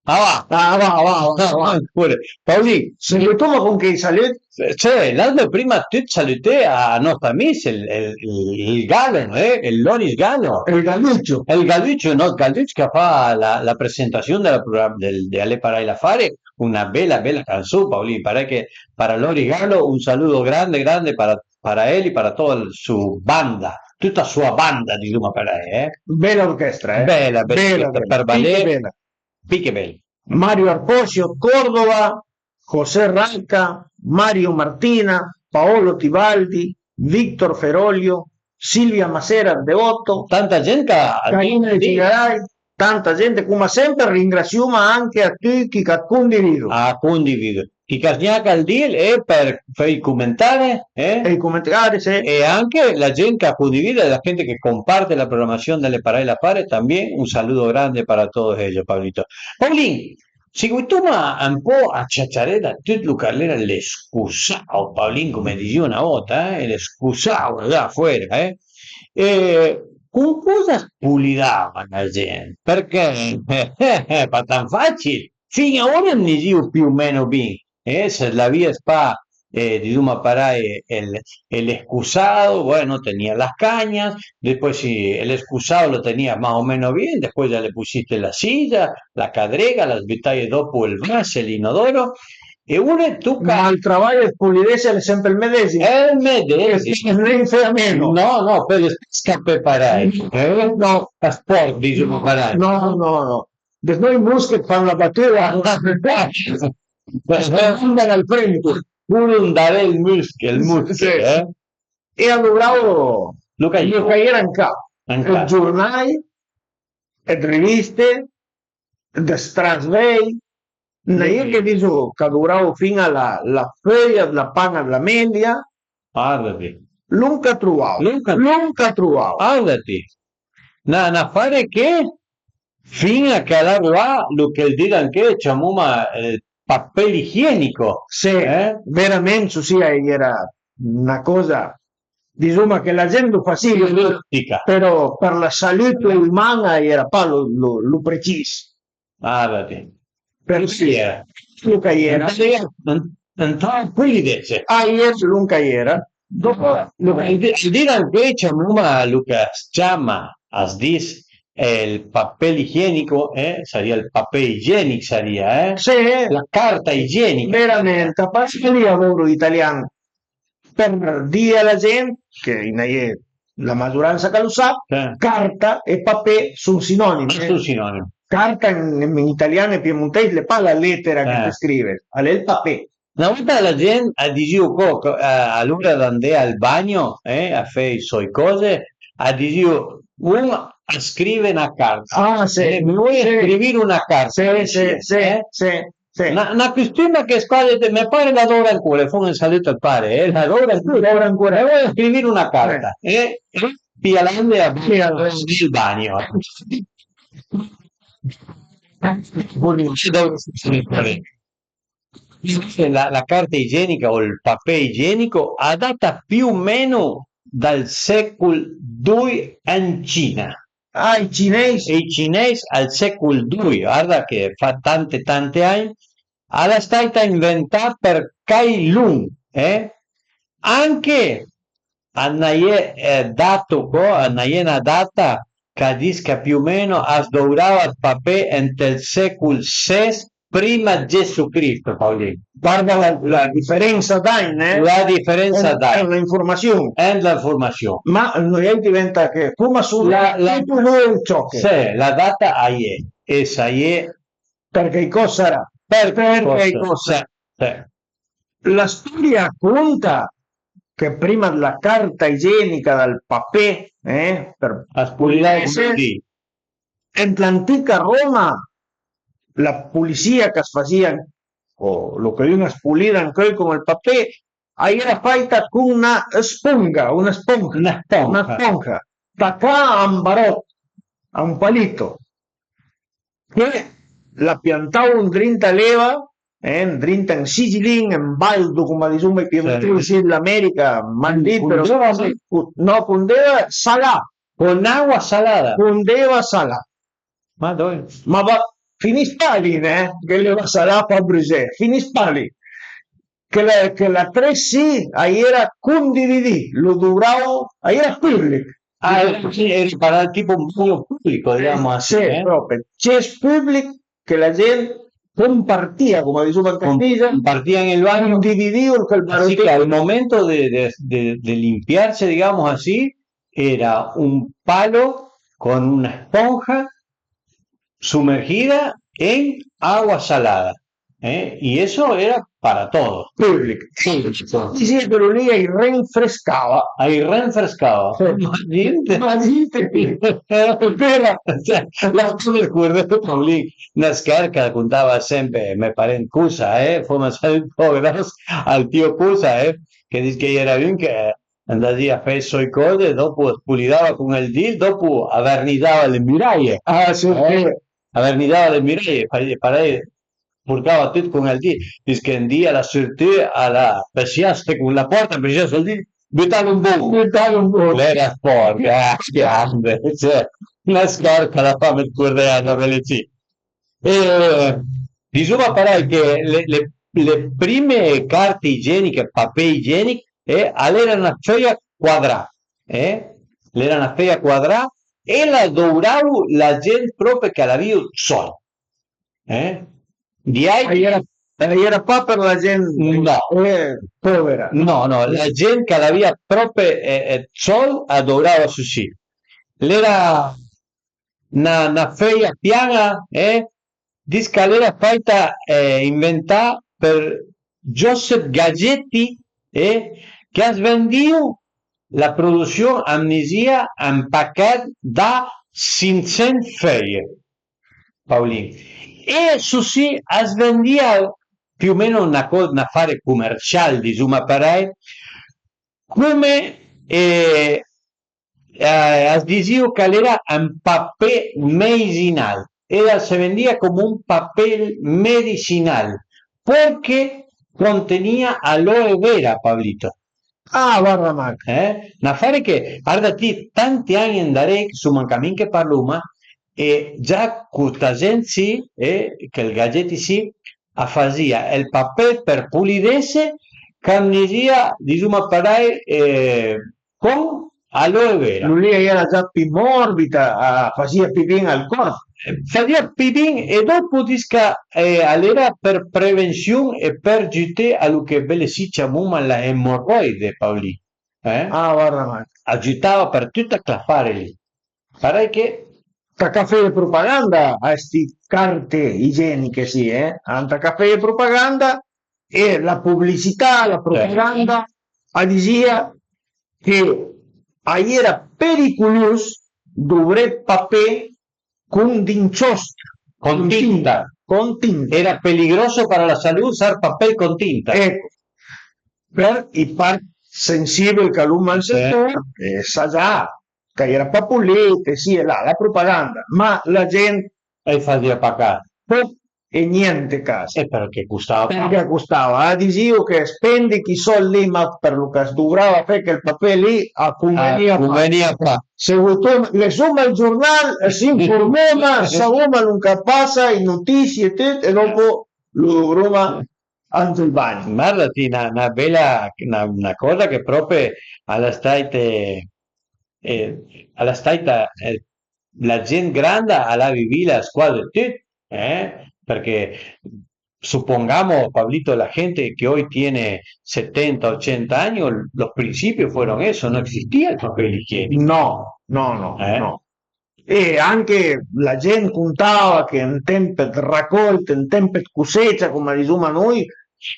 Ah, va, ah, va, va, va, va, va, pure. Paulin, salutoma con che i salut? Cioè, l'altro prima tu saluté a nostro amis, il, il, il Galo, eh? Il Loris Galo. Il Galuccio. Il Galuccio, no, il Galuccio che fa la, la presentazione della program-, del, de Ale Parai la Fare, una bella, bella canzone, Paolin, pare che para Loris Galo, un saludo grande, grande para, para eli, para toda su banda, tutta sua banda, diciamo, para, eh? Bella orchestra, eh? Bella, bella, bella orchestra, per balé. Bella. Pì che bel. Mario Arposio Cordova, José Raca, Mario Martina, Paolo Tibaldi, Victor Ferolio, Silvia Masera Devoto, tanta gente che Carina e Figarai, tanta gente, come sempre ringraziamo anche a tutti che condividono. Ha condiviso. Chi che sgnaca il dil e per fare i commentari, eh? E i commentari, sì. E anche la gente che condivide, la gente che comparte la programmazione delle Parelle a Fare, también un saludo grande para todos ellos, Pablito. Paulin, seguitoma un po' a ciaciaré da tut lo che l'era l'escusau, Paulin, come dizio una volta, eh? L'escusau là fuera, eh? E con cosa spulidava la gente? Perché, eh, eh, eh, pa tan facil, fin a ora ne dizio più o meno bin, eh, se l'avìa pa, eh, dizuma parei, el, el escusado, bueno, tenía las cañas, después si el escusado lo tenía más o menos bien, después ya le pusiste la silla, la cadrega, las butaie dopo el vas, el inodoro, e ora toca. Ma el travai de spulidese l'è sempre el medesim. El medesim. Nen fea meno. No, no, pöle scampé parei. Eh? No. A sport, dizuma parei. No, no, no. Des noi mosche fan la batüda. Andan al frente. Pure un daré el musche, el musche, sì, eh? E a dovravo lo che a-i era an ca, an ca, ëd giornai, ëd riviste, dë strasvej, a-i na je che diso ch'a dovravo fin-a la, la feuja dla pan-a dla melia. Ardati. Lon ch'a trovavo. Lon ch'a trovavo. Ardati. Na, na fare che fin-a ch'a l'ariva lo che i diso anche, ciamoma, eh, papel igienico. Sì, eh? Veramente, sì, a-i era na coza, dizuma che la gent lo fasìa, però për la salute uman-a a-i era pa lo, lo, lo precis. Ah, va ben. Për cui a-i era lo ch'a-i era. Ëntà pulidese. A-i era lon ch'a-i era. Dopo, lo ch'a-i di-, a-i diso anche, ciamoma lo ch'as ciama, as dis, eh, ël papel igienico, eh, sarìa ël papé igienich, sarìa, eh? Sì. La carta igienica. Veramente, a pasarìa loro italian për dì a la gent, che a-i na je la mazoransa ch'a lo sa, eh, carta e papé son sinonimi, eh. Son sinonimi. Carta in, in italian e piemonteis l'è pa la letera che, eh, ti scrive, a l'è ël papé. Na volta la gent a dizìu co, co, a, a l'ura d'andé al bagno, eh, a fé i soi cose, a dizìu, un a scrive na carta. Ah, sì. Eh, mi voglio scrivere una carta, sì, sì, sì, eh? Sì, sì. Na, na costuma che squasi, me pare la dovra ancora, fon un salüt al pare, eh, la dovra ancora. Dovra ancora. E voglio scrivere una carta, eh, e pia l'ande a il bagno. La, la carta igienica o ël papé igienico a data più o meno dal sécol doi an Cina. Ah, i cineis? I cineis al sécol doi, guarda che fa tante, tante agn, a l'é staita inventà për Kai Lun, eh? Anche a n'aie, eh, dato co, a n'aie na data ch'a dis ch'a più o meno as dovrava ëd papé ant ël sécol ses prima ëd Gesù Cristo, Paolin. Guarda la, la diferensa d'agn, eh? La diferensa d'agn. Ant la infurmasiun. Ant la infurmasiun. Ma noi diventa che, come sono la, la, tutto voi ciò che... Sì, la data a ie, e s'a ie... Perché cosa sarà? Perché cosa sarà? Sì, sì. La storia a conta che prima dla carta igienica, dal papé, eh, për a spulidé, ant l'antica Roma, la pulisìa ch'as fasìa, o lo che un as pulìa ancheuj con ël papé, a j'era faita con na sponga, una sponga, na sponga, na sponga, tacà a un baròt, a un palito, che la piantavo ëndrinta a l'eva, eh, ëndrinta a un sigilin, un baldo, come a disoma i piemontesi, sì, dl'America, mal dit, però, sì, no, con d'eva salà. Con agua salada. Con d'eva salà. Ma dove? Ma va, finis pa lì, né? Che l'eva salà fa brüsé, finis pa lì. Che la, che la tresi a j'era condividì, lo dovravo, a j'era pùblich. Ah, era, sì, era para tipo un bagno público, digamos así, sì, eh? Proprio, ces pùblich che la gent compartía, como decimos en castilla, compartían el baño. Condividían el barrote. Así que al momento de, de, de, de limpiarse, digamos así, era un palo con una esponja sumergida en agua salada, ¿eh? Y eso era para todos. Público. Público. Dizia che lì a i rinfrescava. A i rinfrescava. Sì. Imagínate. Imagínate. Era vera. Cioè, la cosa, Paolin, una scherza, contava sempre me parent Cusa, eh, foma un saluto grosso al tio Cusa, eh, che dice che era un che andasìa a fé ëd soi cose, dopo a spulidava con ël dil, dopo a vernizava le muraie. Ah, sì, eh, sì. A vernizava le muraie, parei, parei, portava tut con ël dil, fin che un dì a l'ha surtù, a l'ha pesiaste con la porta, pesiaste ël dil, butalo un bun. Butalo un bun. L'era spòrch, eh, grande, cioè, una scherza la fame ëd curdea, una bele sì. E disoma parei che le, le, le prime carte igieniche, papé igienich, eh, a l'era na feuja quadrà, eh? L'era na feuja quadrà e la dovravo la gent prope ch'a l'avìo ëd sòld, eh? Di àutri... A j'era, a j'era pa për la gent, no, eh, povera. No, no, la gent ch'a l'avìa prope, eh, eh, ëd sòld a dovrava sussì. L'era na, na feuja pian-a, eh? Dis ch'a l'era faita, eh, inventà për Joseph Gazzetti, eh? Ch'as vendìo la produsion, a vnisìa un pachèt da sinchsent feuje, Paolin. E sussì as vendìa più o meno na co-, un afare comercial, disoma parei, come, eh, eh, as dizìo ch'a l'era un papé meisinal, e a se vendìa come un papé medicinal, porque contenía aloe vera, Pablito. Ah, guarda, Marco. Eh? Un afare che, guarda ti, tanti ani andaré, che soma anche mi che parloma, e già co sta gent sì, e chel Gazzetti sì, a fasìa ël papé për pulidesse, ch'a vnisìa, disoma parei, eh, con aloe vera. Lu lì a j'era già pì morbid, a fasìa pì bin al còrp. Fasìa pì bin, e dopo dis ch'a, eh, a l'era për prevension e për giuté a lu che belessì ciamoma la emorroide, Paolin. Eh? Ah, guarda, Marco. A giutava për tüt chel afare lì. Parei che... Tacà feje propaganda a sti carte igieniche, sì, eh? An tacà feje propaganda e la publicità, la propaganda a dizìa che a jera periculus duvré papé con d'inciost, con tinta. Con tinta. Era peligroso para la salud usar papel con tinta. Eco, per i part sensibel ch'a l'oma ël sector, e sa già ch'a jera pa pulit, e sì e là, la propaganda, ma la gent a-j fasìa pa cas. Poch e gnente cas. E përchè a custava pa. Përchè a custava. A dizìo che spendi chi sold lì, ma për lu ch'as duvrava fé chel papé lì, a cunvenìa pa. Cunvenìa pa. Se vutoma, lesoma ël giurnal, s'informoma, savoma lon ch'a pasa, i notisie e tut, e dopo lu duvroma ant ël bagn. Guarda ti, na, na bela, na, na coza che prope a l'é staita, eh, a l'é staita, eh, la gent granda a l'ha vivila scuasi tut, eh? Përchè supongamos, Pablito, la gente que hoy tiene setenta, ochenta años, los principios fueron eso, no existía el papel higiénico. No, no, no, eh, no. E anche la gent contava che ën temp ëd racolte, ën temp ëd cosecia, coma disoma noi,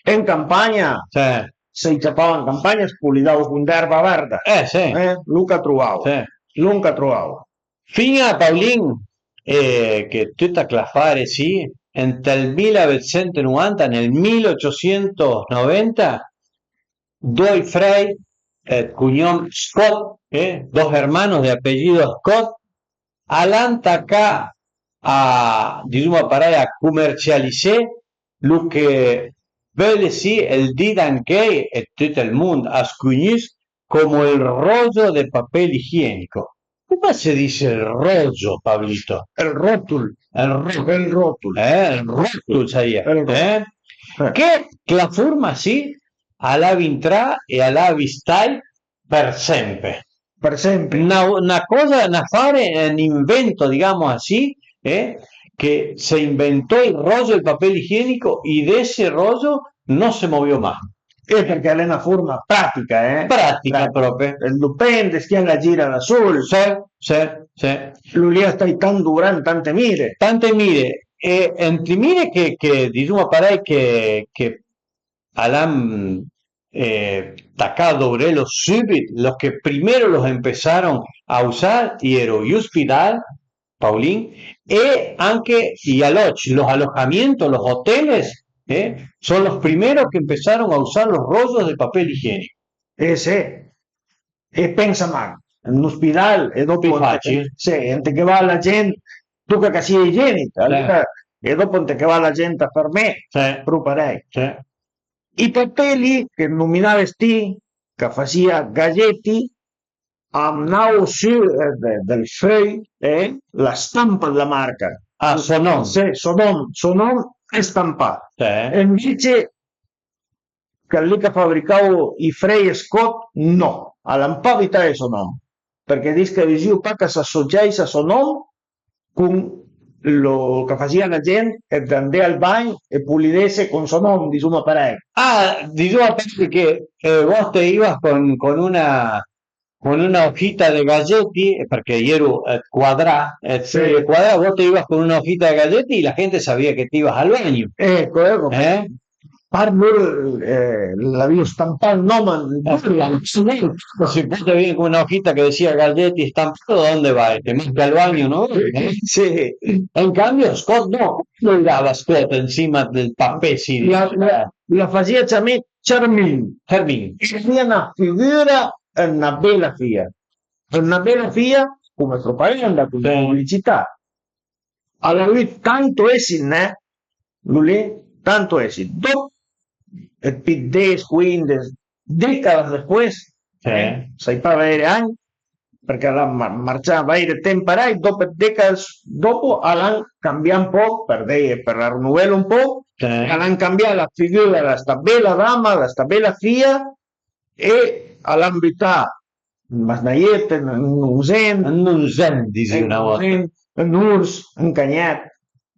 ën campagna, sì, se i ciapava ën campagna, as polidavo con d'erba verda. Eh, sì. Eh, lon ch'a trovavo. Sì. Lon ch'a trovavo. Fin-a, Paulin, eh, che tuta chel afare sì, ant ël mila vëtcent e novanta, nel mila ochociento noventa, doi frèi, eh, ëd cognom Scott, eh, dos hermanos de apellido Scott, a l'han tacà a, disoma parèj, a comercialisé lo che vël sì ël di d'ancheuj e tut ël mond as cognùs como el rollo de papel higiénico. Come se dice el rollo, Pablito? El rótol. El rótol. El rótol. Eh, el rótol, saria. El rótol. Eh? Eh. Che la forma sì, a l'ha intrà e a l'ha stai për sempe. Për sempe. Na, na coza, un afare, un invento, digamos así, eh, que se inventó el rollo del papel higiénico y de ese rollo no se movió más. Eh, përchè a l'é na forma pratica, eh? Pratica, pratica, prope. Lo pende, s-cian, a gira da sol. Sì, sì, sì. Lo lì a stai tant duran, tante mire. Tante mire. E ant ij mire che, che, disoma parèj, che, che a l'han, eh, tacà a dovrelo subit, los que primero los empezaron a usar i ero j'ospidal, Paulin, e anche i alògg, los alojamientos, los hoteles, eh, son los primeros que empezaron a usar los rollos de papel higiénico. Eh, sì. E pensa mach, un ospidal, e dopo... Pì facil. Sì, ant che va la gent, toca ch'a sia igienich, alora, e dopo ant che va la gent a fermé, sì, pro parèj. Sì. I papé lì che nominaves ti, ch'a fasìa gazeti, a mnavo su, eh, de-, dël föi, eh, la stampa dla marca. Ah, so nom. Sì, so nom, so nom è stampà. Sì. E invece chel lì ch'a fabricavo i frèj Scott, no, a l'han pa vitaje so nom, përchè a dis ch'a vëlìo pa ch'a s'associais so nom con lo ch'a fasìa la gent ëd andé al bagn e polidesse con so nom, disoma parèj. Ah, disoma parèj che, eh, vos te ibas con, con una con una hojita de gazeti, eh, përchè a j'ero, eh, cuadrà, eh, sì, cuadrà, vos te ibas con una hojita de gazeti e la gente sabía que te ibas al baño. Eco, eco. Eh? Par lor, eh, l'avìo stampà ël nom. Eh, sì, sì, vos te vegnì con una hojita que decía gazeti estampado, ¿dónde va este? Más que al baño, ¿no? Eh? Sì. En cambio, Scott no, lo dava Scott encima del papel, sì. La, la, la fasìa ciamé Charmin. Charmin. A l'avìa na figura ëd na bela fia. Ëd na bela fia, come propaganda, come, sì, publicità. A l'ha avù tanto èsit, né? Lu lì, tanto èsit. Dop-, ëd pì ëd des, quindes, décadas después, sì, eh, sai pa vaire agn, përchè a l'ha mar-, marcià vaire temp parèj, dop-, décadas dopo a l'han cambià un poch, për deje, për arnovelo un poch, sì, a l'han cambià la figura da sta bela dama, da sta bela fia, e a l'han butà un masnaiet, un, un nonzent, un nonzent, disìo una vòlta, un nonzent, un ors, un cagnèt.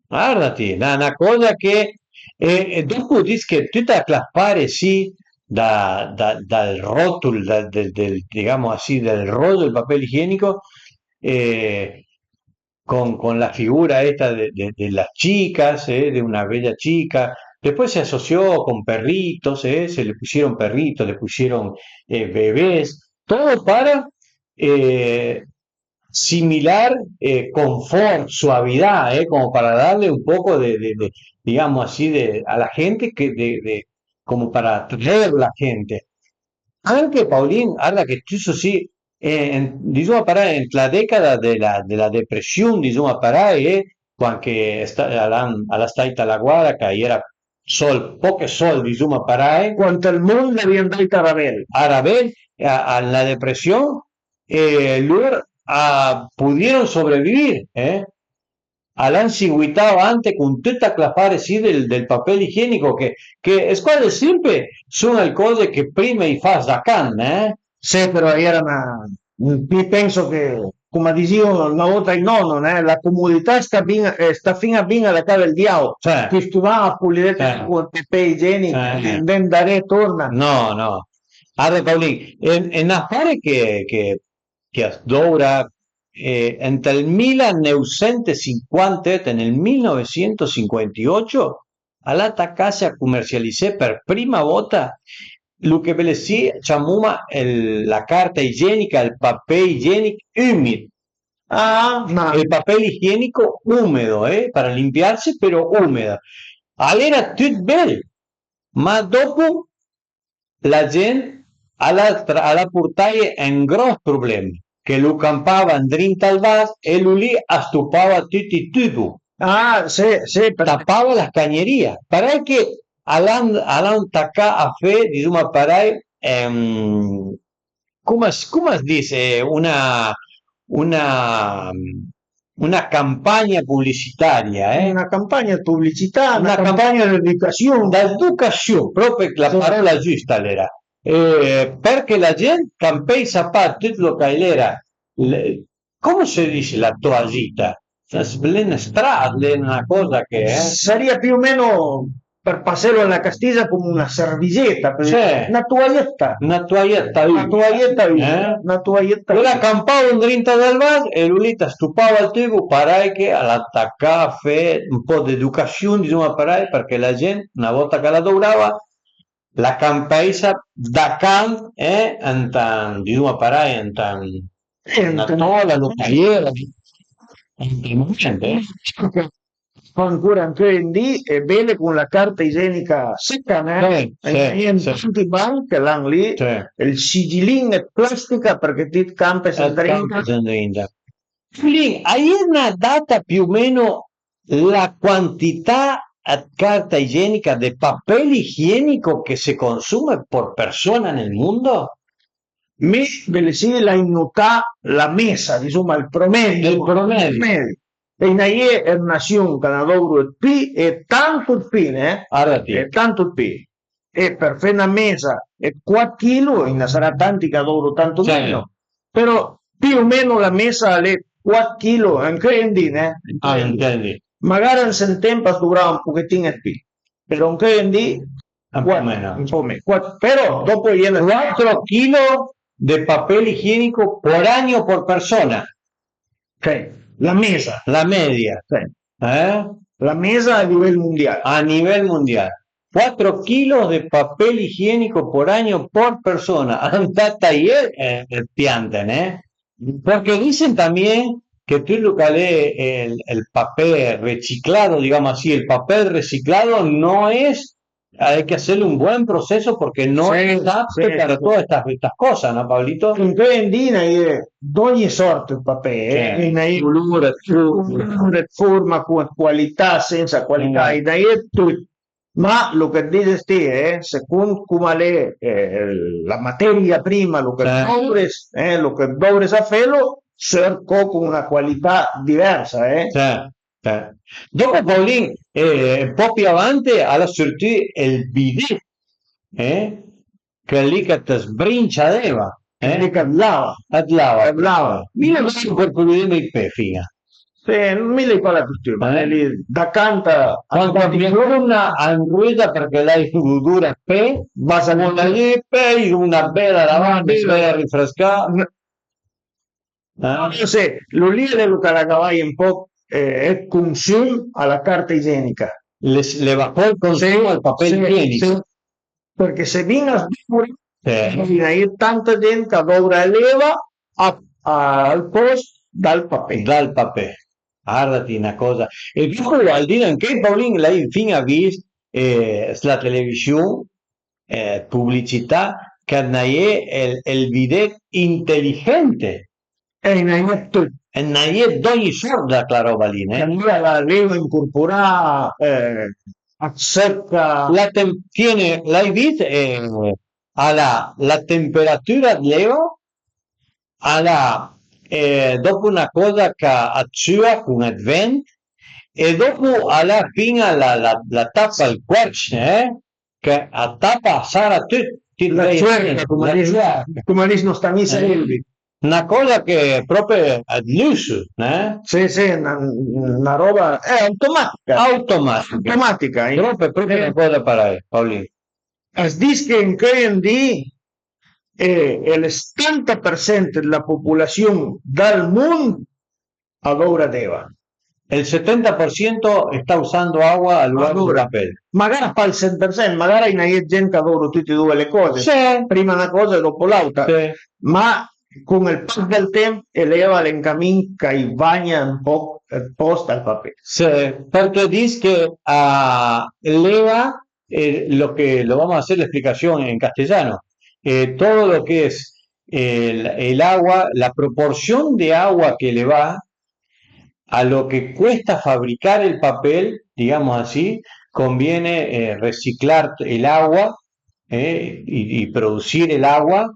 Guardati, na, na coza che, e, e dopo dis che tuta chel afare sì da, da, dal rótol, da, del, del, digamos así, del rollo del papel higiénico, eh, con, con la figura esta de, de, de las chicas, eh, de una bella chica, Después se asoció con perritos, ¿eh? Se le pusieron perritos, le pusieron eh, bebés, todo para eh, similar, eh, confort, suavidad, eh, como para darle un poco de, de, de, digamos así, de, a la gente, que de, de, como para atraer la gente. Anche Paulin, guarda che tu sì, eh, en, disoma parà, en la decada de la, de la depresiun, disoma parà, eh, quand che sta, a l'han, a l'ha staita la guara, che a iera sol, poche sol, disoma parà, eh, quand ël mond l'avìa andait a ravel. A ravel, a, a la depresiun, e lur a pudieron sobrevivir, eh? A l'han seguità avanti con tüta quela fare sì del, del papel igienico che, che squase sempre son le cose che prima i fas da can, eh? Sì, però a iera na, mi penso che, come a dizìo na volta i nono, né, la comodità sta bin, eh, sta fin-a bin a la ca del diaul. Cioè, ti stuvava a pulirete col papel igienico, eh, eh, andé andaré e torna. No, no. Arda Paulin, è, è un affare che, che, che a doura, eh, ant ël millenouvsentscinquanteuit, nel millenouvsentscinquanteuit, a l'ha tacase a comercialisé për prima vòta lo che belessì ciamoma ël, la carta igienica, ël papé igienich umid. Ah, ma ël papel igienico umedo, eh, para limpiarse, però umedo. A l'era tüt bel, ma dopo la gent a l'ha tra-, a l'ha portaje un gròss problema, che lo campava andrinta al vas e lo lì a stopava tüt i tubo. Ah, sì, sì, perché tapava la scagneria. Parèj che a l'han, a l'han tacà a fé, disoma parèj, ehm, come, come si dice, una, una, una campagna pubblicitaria, eh? Una campagna dë publicità, una, una camp-, campagna d'educazione. D'educazione, proprio la, sì, parola giusta l'era. Eh, perché la gent campèissa pa tüt lo che a l'era, le, come se dice la toasita? L'è nen stra, l'è na cosa che, eh? Sarìa più o meno, per passelo alla castisa, come una servilleta, per, sì, una toaletta. Una toaletta, una toaletta, eh? Una toaletta. Quela campava andrinta dal vas e lo lì a stopava ël tubo, parèj che a l'ha tacà a fé un po' d'educazione, disoma parèj, perché la gent, una vòta che a la dourava, la campèissa da can, eh, ant un, disoma parèj, ant un, eh, na tòla, na caiera, ant un moment, eh. Ancora ancheuj en di e bele con la carta igienica seca, né? Sì, sì, sì. Tanti banch che l'han lì, sì, ël sigilin dë plastica, perché ti campe andrinta. Lì, a-i é na data più o meno la quantità dë carta igienica, de papel igienico che se consuma por persona nel mondo? Mi, belessì, l'hai notà la mesa, disoma, ël promedio. Ël promedio. E i n'a ie dë nasion ch'a na douro dë pì, e tanto dë pì, né? Ara ti. E tanto dë pì. E për fé na mesa dë quat chilo, i na sarà tanti ch'a douro tanto meno, però più o meno la mesa a l'é quat chilo, ancheuj en di, né? Ah, intendi. Magara an sò temp as dovrava un pochetin dë pì, però ancheuj en di, un po' meno. Un po' meno. Quat-, però dopo i é na quattro kilo de papel igienico por año por persona. Ok, la mesa. La media. Sì. Eh? La mesa a nivel mundial. A nivel mundial. Cuatro kilos de papel igiénico por año por persona. Andata ahí, eh, eh, pianten, eh. Porque dicen también que todo lo que lee el, el papel reciclado, digamos así, el papel reciclado no es, hay que hacerle un buen proceso porque no es apto para todas estas, estas cosas, ¿no, Pablito? Comunque, a-i na-, d'ògne sòrt dë papé, eh, a-i na-, culur, culur, forma, cu-, qualità, sensa qualità, a-i na-, tut. Ma lo che dises ti, eh, second com a l'é, eh, la materia prima, lo che dovres, eh, lo che dovres a felo, seurt co con una qualità diversa, eh. Certo. Eh. Dopo Paolin, eh, un pò pì avanti, a l'ha surtì ël bidet, eh? Chel lì ch'a të sbrinciadeva, eh? Chel lì ch'a të lava. A të lava. A të lava. Mi l'hai vëdde për pulideme ij pé, fin-a. Sì, mi l'hai pa la costüma, eh? Lì, da canta a... Quand a m'torna an ruda përchè l'hai stu odor ëd pé, basta, lì, pé, una bela lavanda, bela rifrescà. Ah, sì, lo lì a l'é lo ch'a l'ha gavà un pò, eh, ëd consum a la carta igienica. le, le va fora ël consum al papel igienico. Sì, sì. Përchè se vin-a a sdòvra, sì, a-i na-i é tanta gent ch'a dòvra l'eva a, a, al post dal papé. Dal papé. Ardati na còsa. E dopu al di anche, Paulin, l'hai fin-a vist, eh, s'la television, eh, publicità, ch'a-i na-i é ël, ël bidet inteligente. Eh, a-i na-i é dë tut. A-i na-i é d'ògni sòrta chela ròba lì, né? Alura la, l'eva incorporà, eh, a sëcca. La tem-, tiene, l'hai vist, eh, a l'ha la temperatura dl'eva, a l'ha, eh, dopu na còsa ch'a, a sua con ël vent, e dopu a l'ha fin-a la, la, la tapa, ël querch, eh? Che a tapa, a sara tut, tut. La, la suerta, come dis, come dis nostra amisa Elvi. Na còsa che pròpi ëd lusso, né? Sì, sì, na, na ròba, eh, automatica. Automatica. Automatica, eh. Pròpi, pròpi na còsa parèj, Paulin. As dis che ancheuj an di, eh, ël setanta për sent dla populasion dal mond a dòvra d'eva. El setenta por ciento está usando agua al lugar del papel. Magara pa ël sent për sent, magara a-i na-i é ëd gent ch'a dòvro tuti e doe le còse, sì, prima na còsa e dopo l'àutra. Sì. Ma con ël pas dël temp, e l'eva a l'é un camin ch'a-j vagna un pòch ëd pòst al papé. Sì, përchè dis che a l'eva, eh, lo que lo vamos a hacer la explicación en castellano, eh, todo lo que es el, el agua, la proporción de agua que le va a lo que cuesta fabricar el papel, digamos así, conviene, eh, reciclar el agua, eh, y, y producir el agua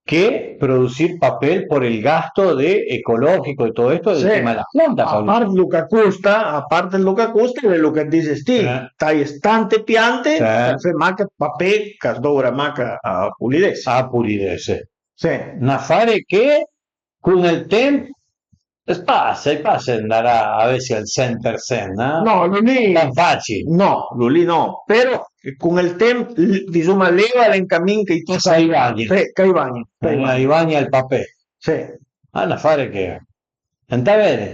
que producir papel por el gasto de ecológico y todo esto del tema de las plantas, Paulin. A part lo ch'a costa, a part lo ch'a costa, l'é lo che dises ti, eh, taie tante piante, eh, për fé mach papé ch'a dòvra mach a pulidesse. A pulidesse. Sì. Un afare che con ël temp a-i pasa, a-i pasa andarà a vëdde al sent për sent, eh? No, lo lì tan facil. No, lo lì no, però con ël temp, l-, disoma, l'eva a l'é un camin ch'a-j pasa, ch'a-j vagna. Sì, ch'a-j vagna, ch'a-j vagna. Ch'a-j vagna al papé. Sì. Ah, un afare che ëntà vëdde.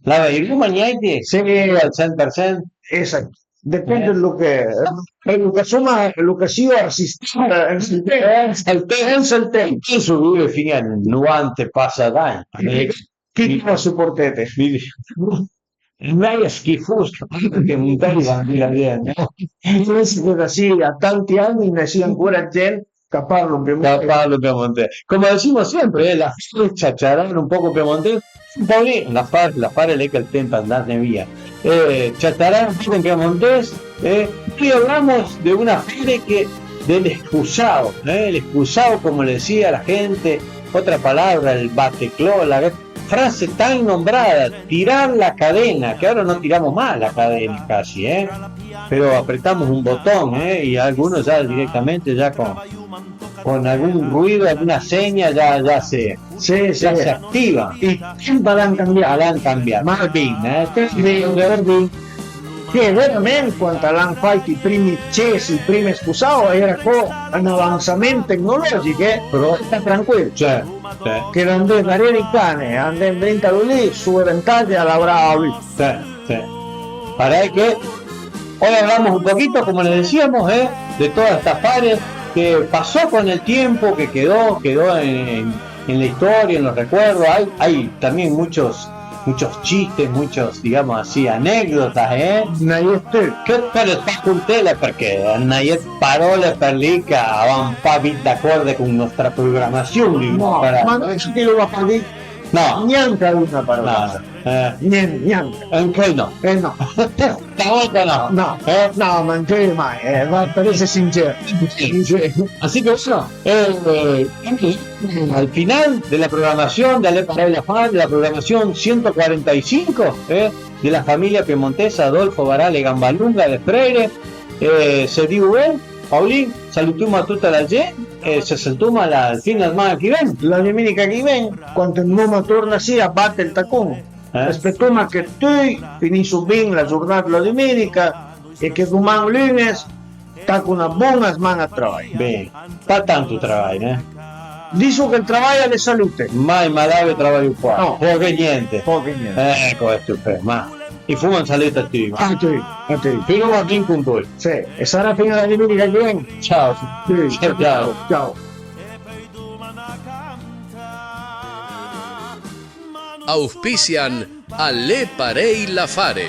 La vëdde, ma gnente, sì, al sent për sent. Esatto. Dipend, eh, lo che, eh, lo che, insoma, lo che si-o a sistema, eh, ël temp, ël temp, ël temp. Adesso lui è fino al novanta passa d'anni. Chi, chi lo suportete? L'è schifos, che montava, no? Invece che sì, a tanti anni ne si ancora gent ch'a parlo piemontese. Ch'a parlo piemontese. Come dicimos sempre, eh, la fare ciaciarare un poco piemontese, un po' lì, la fare, la fare lì che il tempo andate via. Eh, ciaciarare un poco en piemontese, eh, y hablamos de una fare que del excusado, eh, el excusado, como le decía la gente, otra palabra, el batecló, la frase tan nombrada, tirar la cadena, que ahora no tiramos más la cadena casi, ¿eh? Pero apretamos un botón, ¿eh? Y algunos ya directamente ya con, con algún ruido, alguna seña, ya, ya se, sí, ya sí, se activa. I temp a l'han cambià. A l'han cambià. Marvin, eh? Sì, Marvin. Che verament quand a l'han fàit i primi ces, i prime scusau, a l'era co un avansament tecnologich, eh? Però sta tranquil. Cioè, cioè. Che l'andé darera i cane, andé ëndrinta a lu lì, su e ventate a lavorava lui. Cioè, cioè. Parèj che hoy hablamos un poquito, como les decíamos, eh, de toda esta fare que pasó con el tiempo, que quedó, quedó en, en, en la historia, en los recuerdos. Hay, hay también muchos muchos chistes, muchos, digamos así, anécdotas, eh? N'hai ëd tut. Che però pa contele, përchè n'hai ëd paròle për lì ch'a van pa vin d'acòrd con nòstra programassion, no, però. Ma adesso ti lo va pa dì. No. Gnanca una parola. No, eh. Gnente, gnanca. Anche no. Eh no. Stavolta no. No, eh? No, ma non c'è mai, eh, va, per essere sincero. Sì. Sì. Así que bueno, eh, al final de la programación de Ale Parèj la Fan, de la programación ciento cuarenta y cinco, eh, de la familia piemontesa Adolfo Barale Gambalunga de Freire, eh, se diu ben, Paulin, salutuma a tuta la gent e se sentuma la, al fin dë sman-a ch'i ven. La duminica ch'i ven, quand andoma torna sì a bate ël tacon. Eh? Aspetoma che tui finisso bin la giornata dëla duminica e che doman lunes taco na bon-a sman-a dë travaj. Ben, pa tanto travaj, né? Diso che ël travaj a l'é salute. Mai malave travajo qua. No. Poco e niente. Poco e niente. Eh, eco, questo, ma I fuma un salut a tuti. A tuti, a tuti. Fin un matin con voi. Sì, e sarà fin a la domenica che vien. Ciao. Sì, ciao, ciao. Ciao. Auspician Alé Parei Lafare,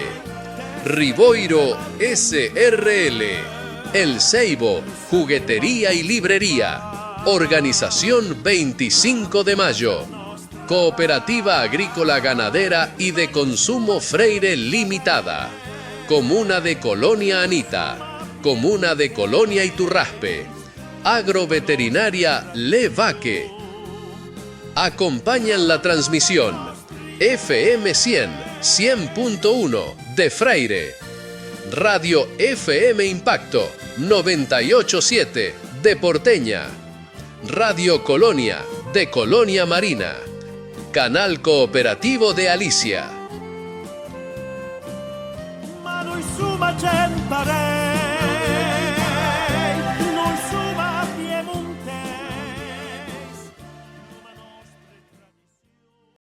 Rivoiro S R L, El Ceibo, Juguetería y Librería, Organización veinticinco de Mayo, Cooperativa Agrícola Ganadera y de Consumo Freire Limitada, Comuna de Colonia Anita, Comuna de Colonia Iturraspe, Agroveterinaria Le Vaque. Acompañan la transmisión F M cien, cien punto uno de Freire, Radio F M Impacto noventa y ocho siete de Porteña, Radio Colonia de Colonia Marina, Canal Cooperativo de Alicia.